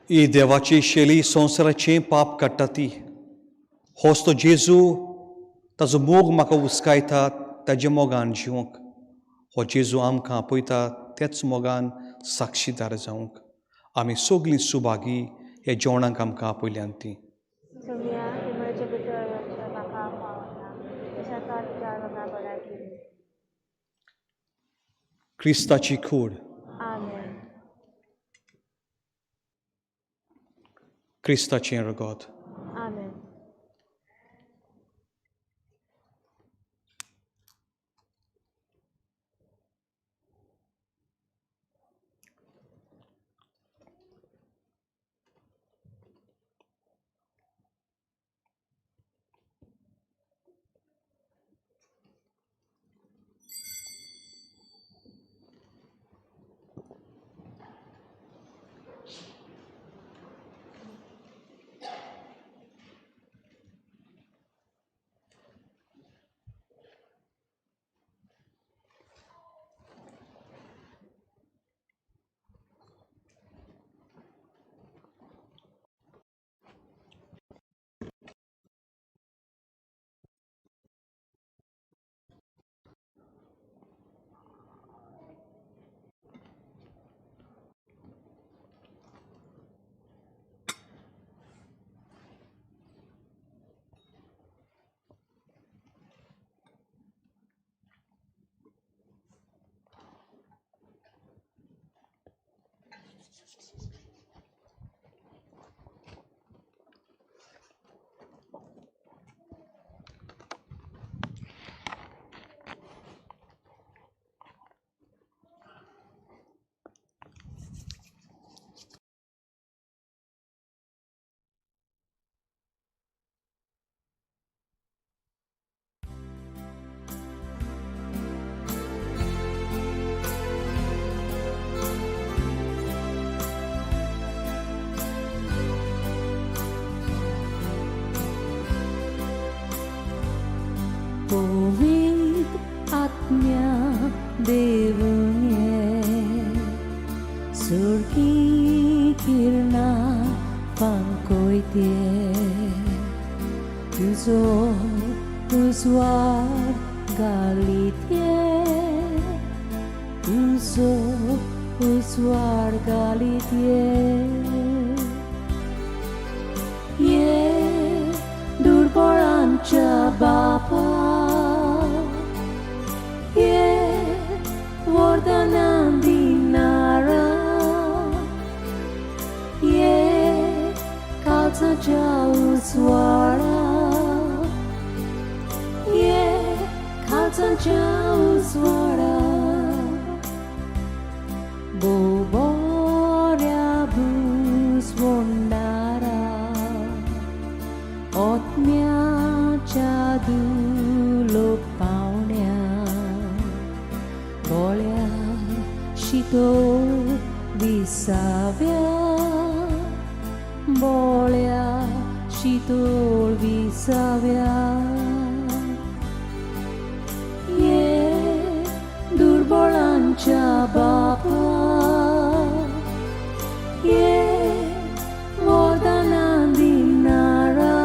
ही देवाची शैली संवसाराचें पाप काडटा ती. होच तो जेजू ताजो मोग म्हाका उस्कायता ताज्या मोगान जिवंक. हो जेजू आमकां आपयता तेच मोगान साक्षीदार जावंक. आमी सगळीं सुभागी ह्या जेवणाक आमकां आपयल्यान ती. क्रिस्ताची कूड. क्रिस्ताचें रगत. पवित्र आत्म्या देवने सुरकी किरणा फांकोयते तुजो उजवाड घालिते तुजो उजवाड घालिते ये दुर्बळांच्या बापा ये वरदानां दिणारा ये काळजाच्या उजवाडा ये काळजाच्या उजवाडा बोबोऱ्या भुजवणारा ओतम्याच्या दुलो पावण्या गोळ्या शितोळ विसाव्या बोळ्या शितोळ विसाव्या ये दुर्बळांच्या बापा ये वरदानां दिणारा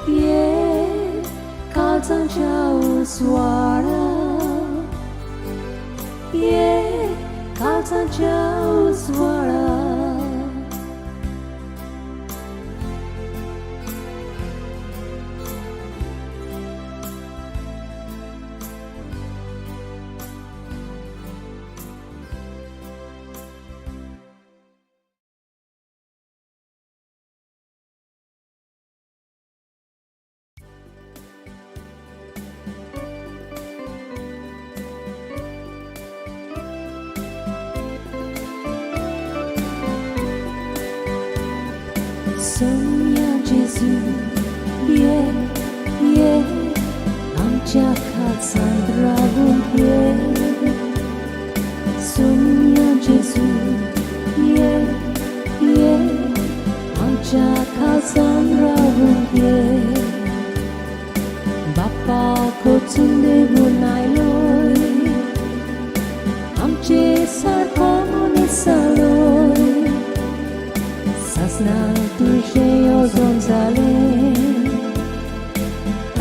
ये काळजांच्या उजवाडा, ये काळजांच्या उजवाडा. सोम्या जेजू ये, ये आमच्या काळजांत रावूंक ये. सोम्या जेजू ये, ये आमच्या काळजांत रावूंक ये. बाप्पा कोचून देवून आयलोय, आमचे सारको मनीस जालोय. सासना तुजें येवजण जालें,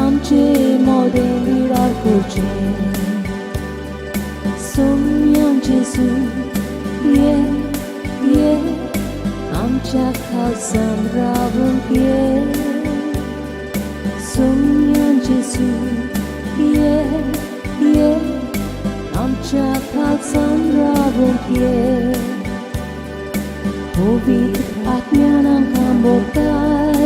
आमचे मोदें विरार करचें. सोम्या जेजू ये, ये आमच्या काळजांत रावूंक ये. सोम्या जेजू ये, ये आमच्या काळजांत रावूंक ये. पवित्र आत्म्यान आमकां भोगताय,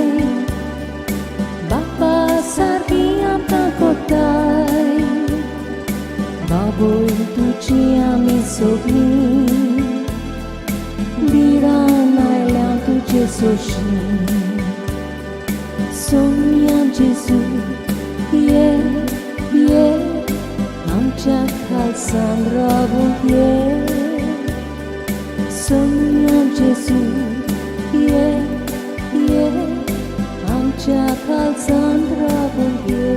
बाप्पा सारकी आमकां कोत्ताय. बाबूय तुजी आमी सगळीं बिरान आयल्या तुजे सोशी. सोम्या जेजू ये, ये आमच्या काळजांत रावूंक ये. सोम्या जेजू ये, ये आमच्या काळजांत रावूंक ये.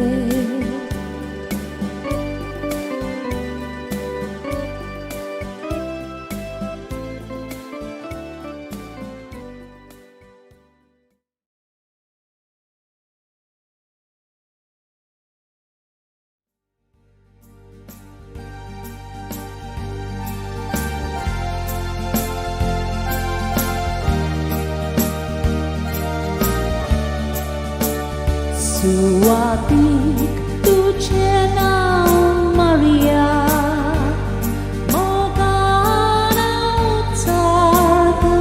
सुवातीक तुजें नांव मारिया, मोगान उच्चारता.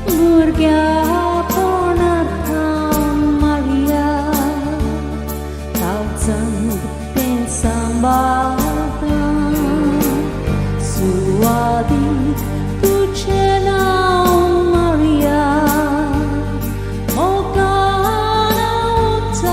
भुरग्यापणार थावन मारिया, काळजांत तें सांबाळता. सुवातीक तुजें नांव मारिया, मोगान उच्चारता.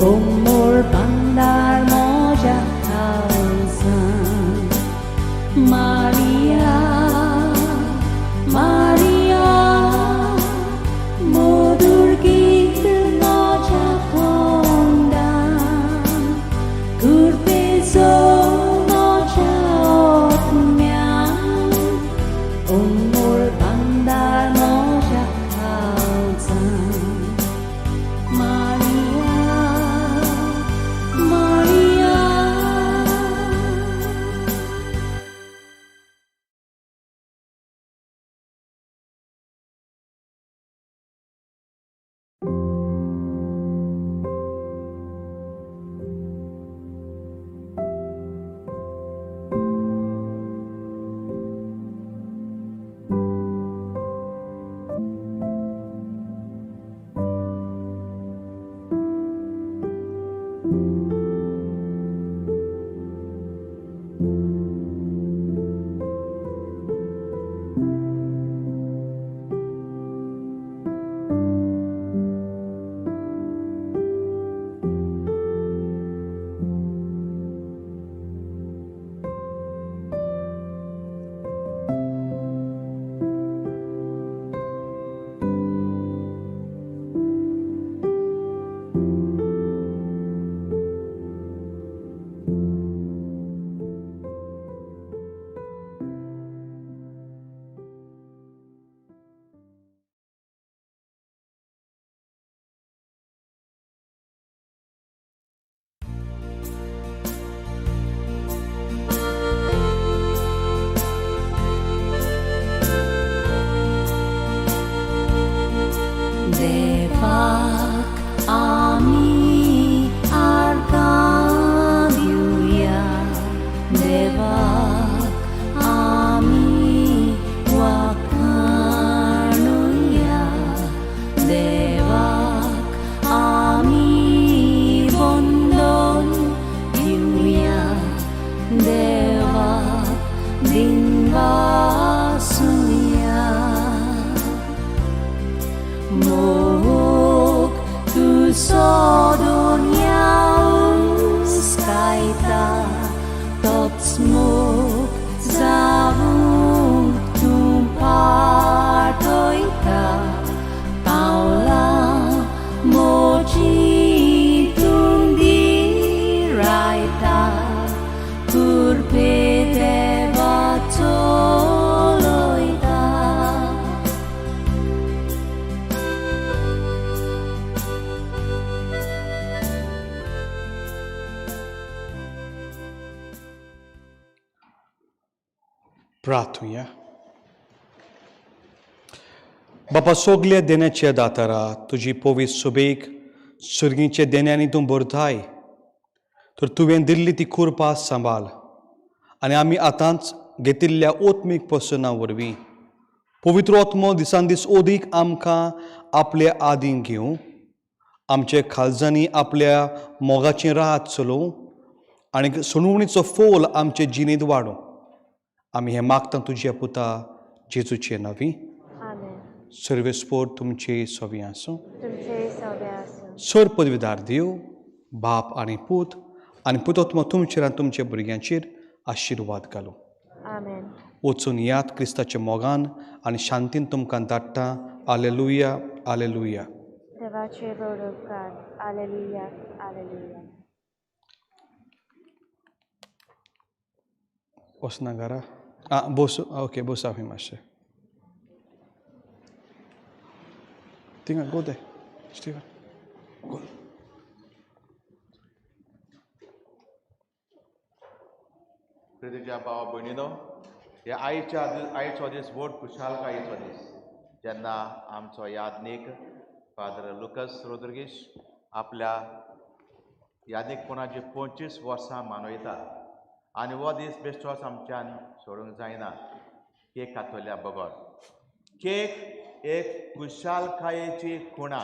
O মোর বান্দার মজা খালজান। মারিয়া মারিয়া, মধুর গীত মজা খন্ডান, কুরপেজো মজা অত্ম্যান। ও মোর বান্দার মজা খালজান। মারিয়া মারিয়া। देवाक आमी आर्गां दिवया, देवाक आमी वाखाणुया, देवाक आमी वंदन दिवया, देवाक दिनवासुया। Mok tu sodoniauskaita, tot smok zavung tumpartoita, paula moji tundiraita, kurpe deva toloita. प्रार्थुया। बापा सोगल्या देण्याच्या दातारा, तुजी पवित्र सुबेक सुर्गीच्या देण्यांनी तूं भरताय, तर तुवें दिल्ली ती कुरपा सांबाळ आनी आमी आतांच घेतिल्ल्या ओत्मीक पसना वरवीं पवित्र आत्मो दिसान दीस ओदीक आमकां आपल्या आदीं घेवं, आमचे खालजांनी आपल्या मोगाचें रात चलोवं आनी सुणवणीचो फोल आमचे जिणेंत वाडूं। आमी हें मागता तुज्या पुता जेजूचे नांवी। आमेन। सर्वेस्पोर तुमचे सवी आसूं। तुमचे सवे आसूं। सर पदवीदार देव बाप आनी पूत आनी पुतोत्मो तुमचेर आनी तुमच्या भुरग्यांचेर आशिर्वाद घालूं। आमेन। वचून याद क्रिस्ताच्या मोगान आनी शांतीन तुमकां धाडटा। आलेलुया, आलेलुया। देवाचे व्हड उपकार। आलेलुया, आलेलुया। वचना घरा आं बोस, ओके बोसा खंय मातशें थिंगा। गो दे स्टिवन, गो। प्रितीच्या भावा भयणीनो, ह्या आयच्या आयचो दीस व्हड खुशालकायेचो दीस, जेन्ना आमचो यादनीक फादर लुकस रोद्रिगीश आपल्या यादनीकपणाची 25 वर्सां मनयता आनी हो दीस बेश्टोच आमच्यान सोडूंक जायना केक कातोल्या बगर। केक एक खुशालकायेची खुणा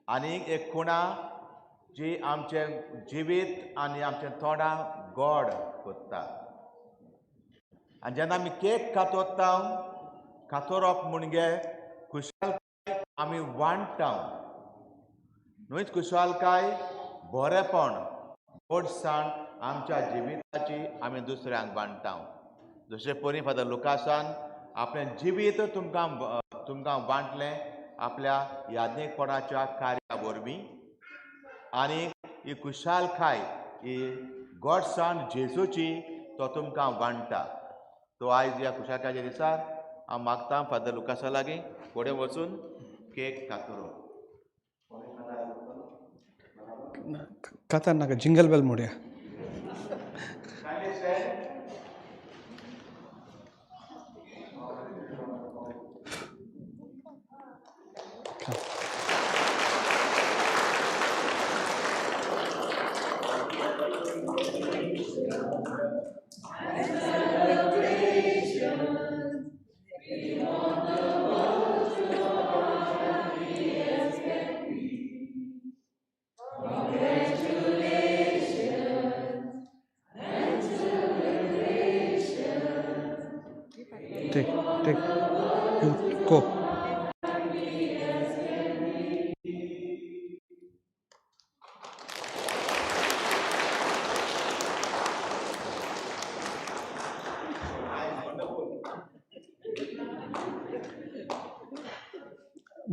आनी एक खुणा जी आमचें जिवीत आनी आमचें तोंडां गोड कोत्ता। आनी जेन्ना आमी केक कातोता, कातोरप म्हणजे खुशालकाय आमी वांट्टा। न्हूच खुशालकाय, बरेपण, गोडसाण आमच्या जिविताची आमी दुसऱ्यांक बांदता. जशें परी फादर लुकासान आपलें जिवीत तुमकां तुमकां वांटलें आपल्या याज्ञीकपणाच्या कार्या वरवीं, आनी ही खुशालकाय, ही गोडसाण जेजूची तो तुमकां वांट्टा. तो आयज ह्या खुशालकायच्या दिसा हांव मागता फादर लुकासा लागीं फुडें वचून केक कातरो. कातार नाका, जिंगल बेल म्हणया. Take, take, you go.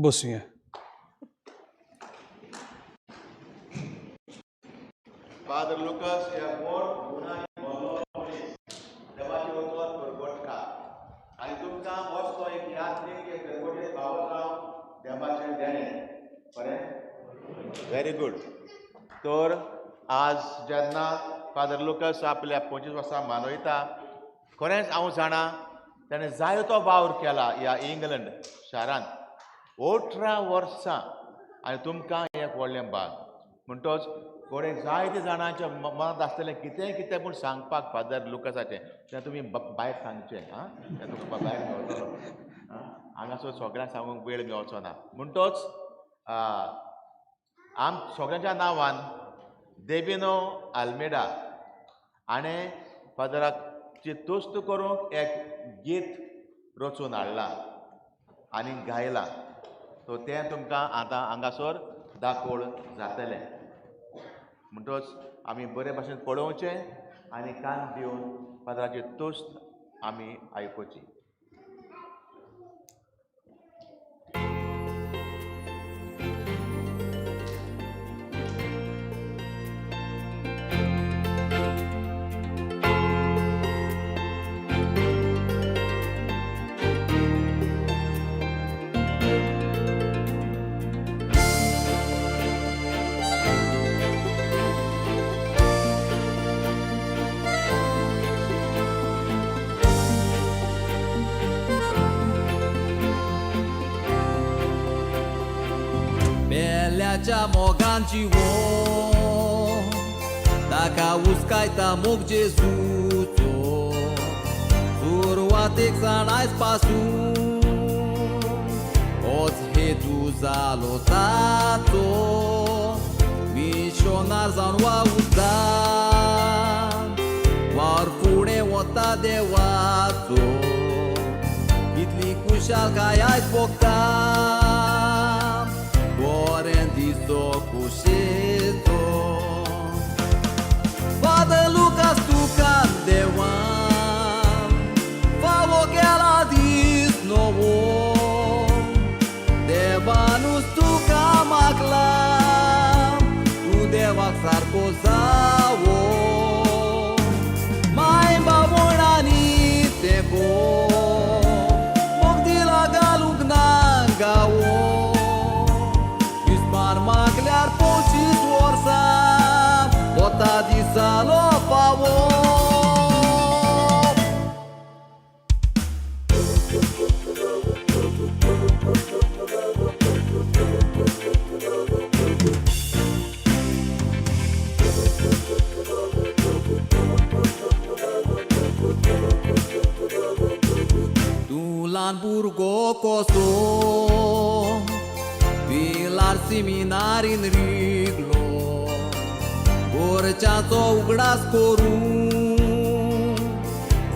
बसूया. फादर लुकास ह्या व्हड गुणांनी भरलो मनीस, देवाचें उतर परगटता आनी तुमकां असलो एक यात्रीक, एक गरगोटे भाव देवाचें देणें. बरें, व्हेरी गुड. तर आज जेन्ना फादर लुकास आपल्या 25 वर्सां मनयता, खरेंच हांव जाणा ताणें जायतो वावर केला ह्या इंग्लंड शारांत 18 वर्सां, आनी तुमकां एक व्हडलें भाग. म्हणटोच कोणें जायते जाणांच्या मनांत आसतलें कितेंय कितें पूण सांगपाक फादर लुकासाचें, तें तुमी भायर सांगचें. आं, तें तुमकां भायर मेळटलो, हांगासर सगळ्यांक सांगूंक वेळ मेळचो ना. म्हणटोच आम सगळ्यांच्या नांवान देविनो आल्मेडा हाणें फादराची तुस्त करूंक एक गीत रचून हाडलां आनी गायलां. सो तें तुमकां आतां हांगासर दाखोवण जातलें. म्हणटोच आमी बरे भाशेन पळोवचें आनी कान दिवन फादराची तुस्त आमी आयकुची. मेल्याच्या मोगान जिवो ताका उस्कायता मोग जेजूचो, सुरवातेक सावन आयज पासून होच हेतू जालो ताचो, मिशनार जावन वावुरता, वावर फुडें वता देवाचो, कितली खुशालकाय आयज भोगता, बरें दिसो खुशेचो. फादर लुकास तुका देवान फावो केला दीस नवो, देवानूच तुका मागला, तूं देवाक सारको जावो, माय बावणांनी तेंको मोग दिला घालूंक ना गावो, मागल्यार 25 वर्सां वता दिसालो फावो. तूं ल्हान भुरगो कसो पिलार सिमिनारीन रिगलो, गोरच्याचो उगडास करून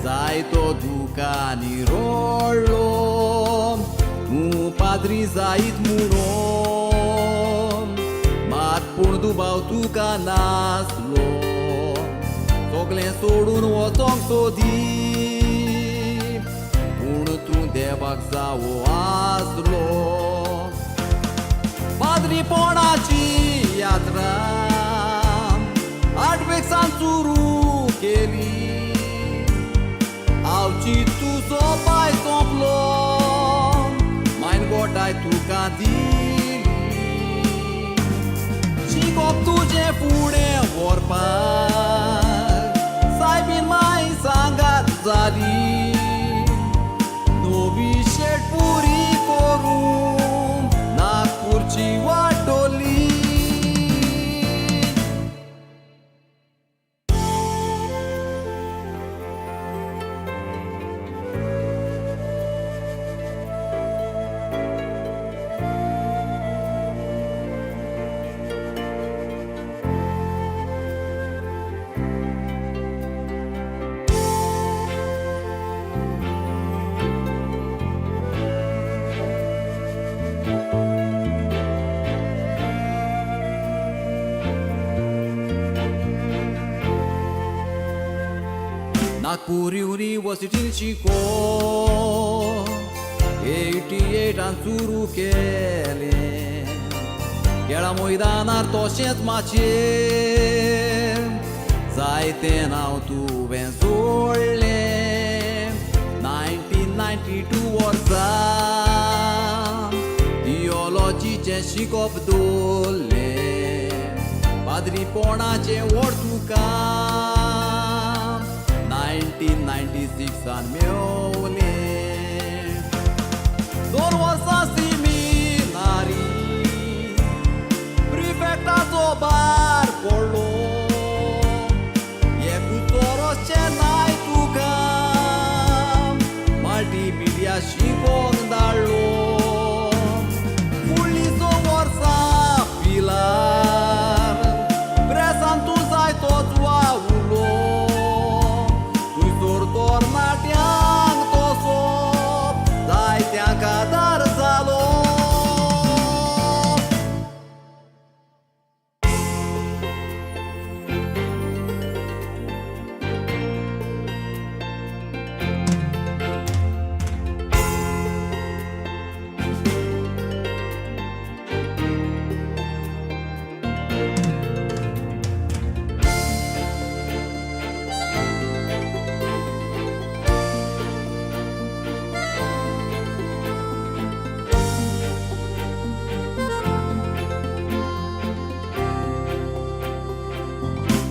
जायतो दुकानी रोडलो, तूं पाद्री जायत म्हणून पूण दुबाव तुका नासलो सगळें सोडून वचोंक सोदी पूण तूं देवाक जावो आसलो पाद्रीपणाची यात्रा आठवेक सुरू केली आवची तुजो पांय सोंपलो मायन गोटाय तुका दिली शिकोप तुजें फुडें व्हरपाक सायबीन माय सांगात जाली नवी शेट पुरी करून नागपूरची वाटोली. नागपूर युनिवर्सिटीन शिको 88 सुरू केलें खेळा मैदानार तशेंच माचयेर जायतें नांव तुवें जोडलें 1992 वर्सा थियोलॉजीचें शिकोप दवरलें पाद्रीपणाचें व्हड तुका 1996 मेवलें 2 वर्सां सिमिनारी प्रिफेक्टाचो बार पडलो एकूच चेन्नाय तुका मल्टीमिडिया शिकोंक धाडलो फुडलीं 2 वर्सां पिलार प्रेसान तूं जायतोच वावुरलो तरणाट्यांक तसो जायत्यांक आदार जालो.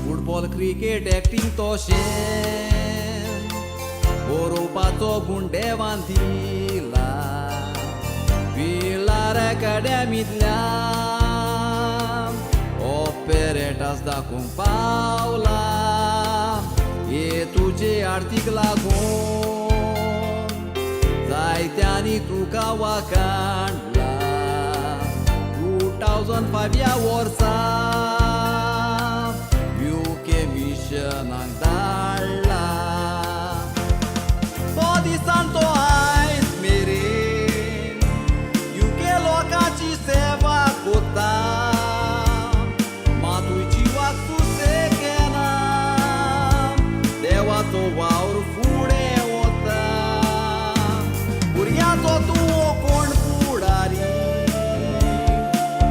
फुटबॉल क्रिकेट एक्टिंग तशें बरोवपाचो गूण देवान दिला पिलार एकाडेमींतल्यान ऑपेरेटास दाखोवंक पावला हे तुजे आरतीक लागून जायत्यांनी तुका वाखाणला 2005 ह्या वर्सा मिशनाक धाडला तो दिसान तो आयज मेरेन युके लोकांची सेवा कोता मातूय जिवाक सुसेग घेना देवाचो वावर फुडें वता भुरग्यांचो तूं कोण फुडारी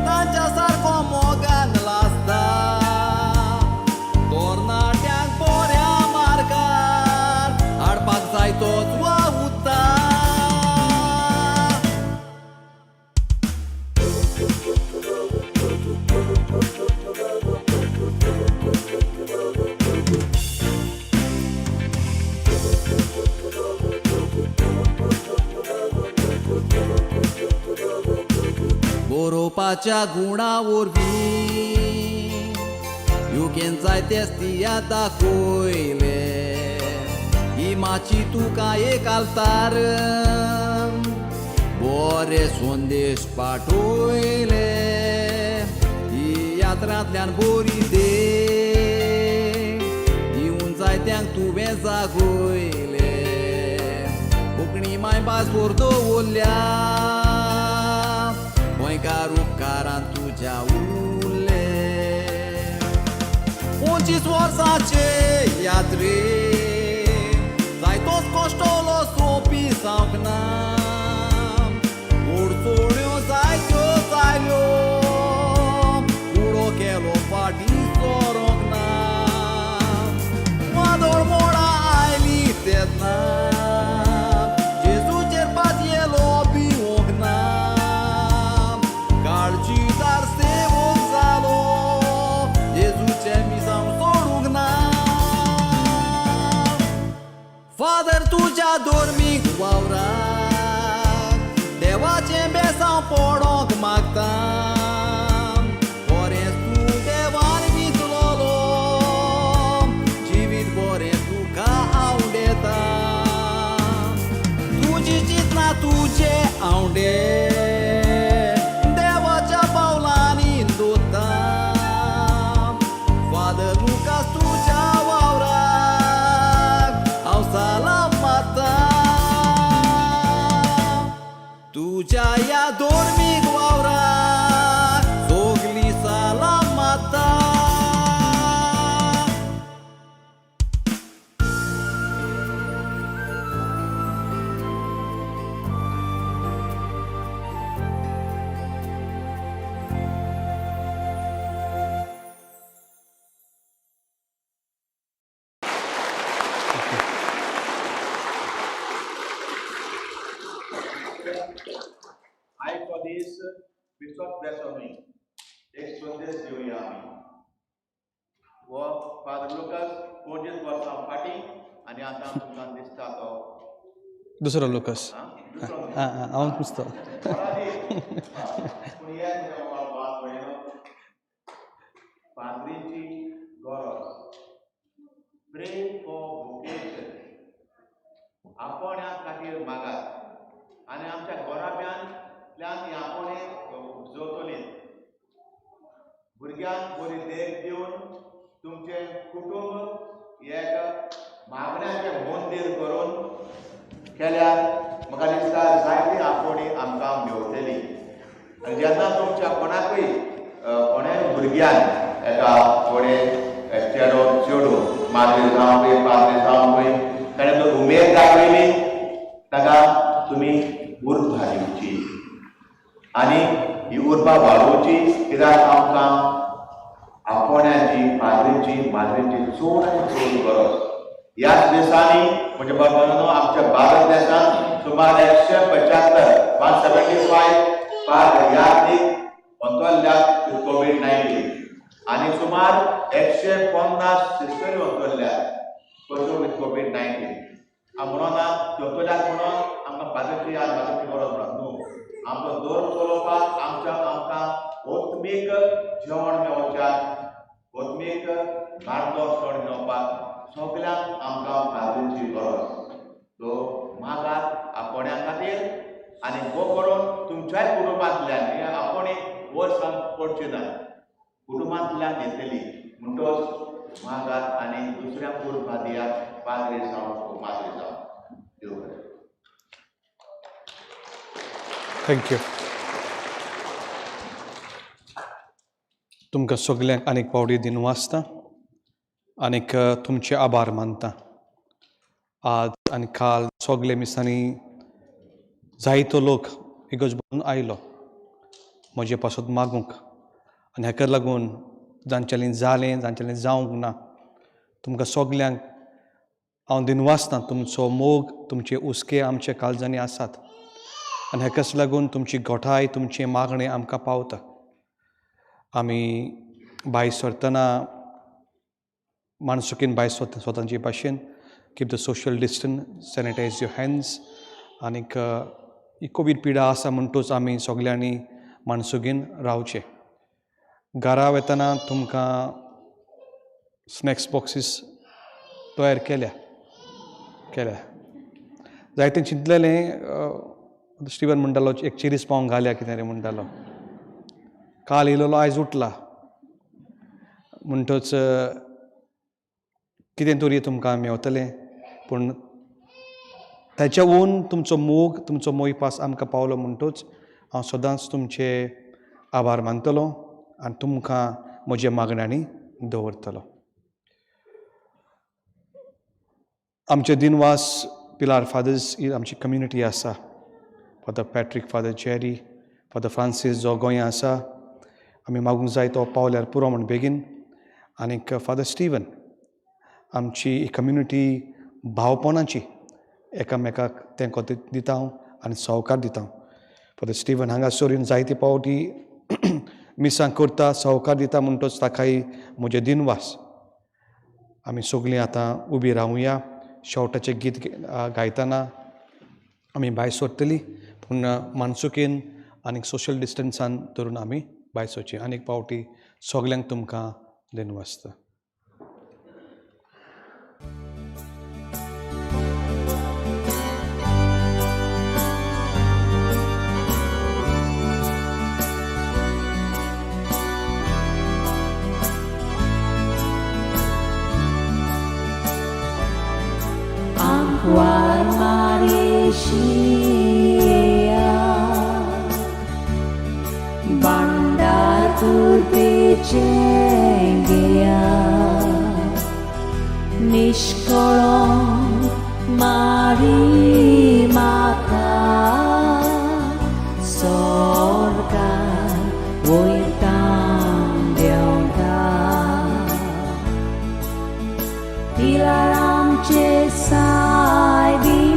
तांच्या सारको मोगान लासता तरणाट्यांक बऱ्या मार्गार हाडपाक जायतोच वावुरता. बरोवपाच्या गुणा वरवीं युकेन जायतेच तियात्र दाखयले ही माची तुका एक आल्तार बरे संदेश पाठयले तियात्रांतल्यान बरी देख दिवन जायत्यांक तुवें जागयले कोंकणी मायभास व्हर दवरल्या गोंयकार उपकारान तुज्या उरले. 25 वर्सांचे यात्रे जायतोच कश्टलो सोंपी जावंक ना अडचण्यो जायत्यो जाल्यो उडो केलो फाटीं सरोंक ना वादळ मोडां आयलीं तेन्ना जेजूचेर पातयेलो भिवंक ना काळजीदार सेवक जालो जेजूचें मिसांव सोडूंक ना फादर तुज्या धर्मीक वावराक देवाचें बेसांव पडोंक मागता बरें तूं देवान वितलोलो जिवीत बरें तुका आवडेता तुजी चिंतना तुजे आवडे देवाच्या पावलांनी दोता फादर लुकास तुज्या वावराक हांव सलाम मारता तुज्या ह्या धर्मीक वावराक सगलीं सलाम मारता. I for this Bishop Bless me. एक संदेश घेवया आमी. हो फादर लुकास 25 वर्सां फाटीं आनी आतां तुमकां दिसता तो दुसरो लुकस. आं, दुसरो. आं आं, हांव नुस्तो. पूण हे पळयलो पाद्रीची गरज. Pray for vocation. आपोवण्या खातीर मागात आनी आमच्या घराब्यांतल्यान ही आपोवणें उपजवतली. भुरग्यांक बरी देख दिवन तुमचें कुटुंब एक मागण्याचें मंदीर करून केल्यार म्हाका दिसता जायती आपोवणी आमकां मेवतली. आनी जेन्ना तुमच्या कोणाकूय कोणाय भुरग्यान एका थोडे चेडो चेडूं माद्री जावं पाद्री जावं ताणें जर उमेद दाखयली ताका तुमी उर्बा दिवची आनी ही उर्बा वाडोवची, कित्याक आमकां आपोवण्याची पाद्रीची माद्रीची चड आनी चड गरज. ह्याच दिसांनी म्हज्या बाबांनो आमच्या भारत देशांत सुमार 175 175 पाद्र यात्रीक अंतरल्यात कोवीड-19 आनी सुमार 150 सिस्टरी अंतरल्यात कश्यो विथ कोवीड-19. म्हणून अंतरल्यात म्हणून आमकां पाद्रीची याद माद्रीची गरज म्हणून न्हू. आमचो धर्म चलोवपाक आमच्या आमकां आत्मीक जेवण मेळोवच्याक आत्मीक मार्गदर्शन मेळोवपाक सगल्यांक आमकां पाद्रीची गरज. सो मागात आपोवण्या खातीर आनी हो करून तुमच्याय कुटुंबांतल्यान हे आपोवणी वर्सान पडची ना, कुटुंबांतल्यान येतली. म्हणटच मागात आनी दुसऱ्यांक उर्बा दियात, पाद्री जावं माद्री जावं. देव बरें. Thank you. तुमकां सगल्यांक आनीक पावटी दिनवासता आनीक तुमचे आभार मानता. आज आनी काल सगळे मिसांनी जायतो लोक इगर्ज भरून आयलो म्हजे पासत मागूंक आनी हाका लागून जांच्यानी जालें जांच्यानी जावंक ना तुमकां सगल्यांक हांव दिनवासता. तुमचो मोग तुमचे हुस्के आमच्या काळजांनी आसात आनी हाकाच लागून तुमची गोठाय तुमचें मागणें आमकां पावता. आमी भायर सरतना माणसुकीन भायर स्वताचे भाशेन keep the social distance, sanitize your hands. आनीक ही कोवीड पिडा आसा म्हणटूच आमी सगल्यांनी माणसुगीन रावचें. घरा वतना तुमकां स्नॅक्स बॉक्सीस तयार केल्या केल्या. जायतें चिंतलेलें, स्टिवन म्हणटालो एक चिरीस पाव घालया कितें रे म्हणटालो. काल येयलेलो आयज उठला म्हणटच कितें तरी तुमकां मेवतलें, पूण ताच्या वून तुमचो मोग तुमचो मोयपास आमकां पावलो म्हणटूच हांव सदांच तुमचे आभार मानतलो आनी तुमकां म्हज्या मागण्यांनी दवरतलो. आमचे दिनवास पिलार फादर्स ही आमची कम्युनिटी आसा. Father Patrick, Father Jerry, Father Francis जो गोंया आसा, आमी मागूंक जाय तो पावल्यार पुरो म्हण बेगीन. आनीक फादर स्टिवन, आमची कम्युनिटी भावपणाची एकामेकाक तेंको दिता आनी सहकार दिता. फादर स्टिवन हांगासर येवन जायते फावटी मिसां करता, सहकार दिता, म्हणटच ताकाय म्हजे दिनवास. आमी सगळीं आतां उबी रावुया. शेवटाचें गीत गायतना आमी भायर सरतली, पूण मानसुकेन आनी सोशल डिस्टन्सान धरून आमी भायर सरची. आनीक फावटी सगल्यांक तुमकां दिनवासता. Anquar Mariscia Bandar Turpichengia Nishkolong Mari Mata Sorga Voitam Deonta Pilaram Saibini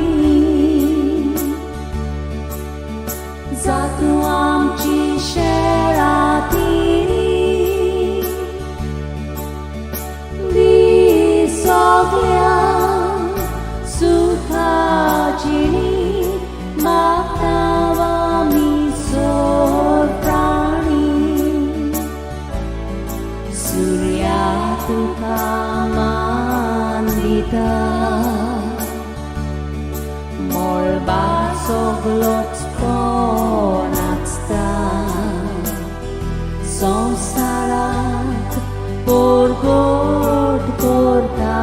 Zatu amci sheratini Di soglia sukhajini Matavami sorprani Surya tuka mandita Molba soglots ponatsta Samsarat porgot korta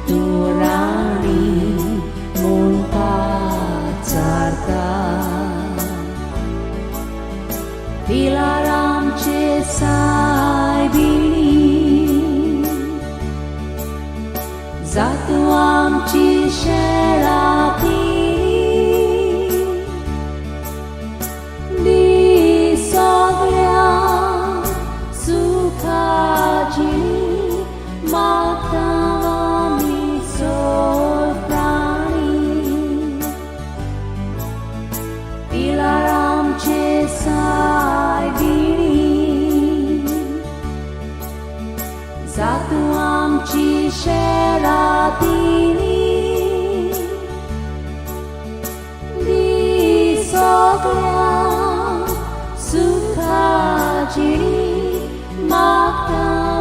Turani munta charta Pilaram che saibini Zatu amchi sheratini Di soglia sukhajini Matavami sorprani Pilaram che saibini Zatu amchi sheratini Di soglia sukhajini Matavami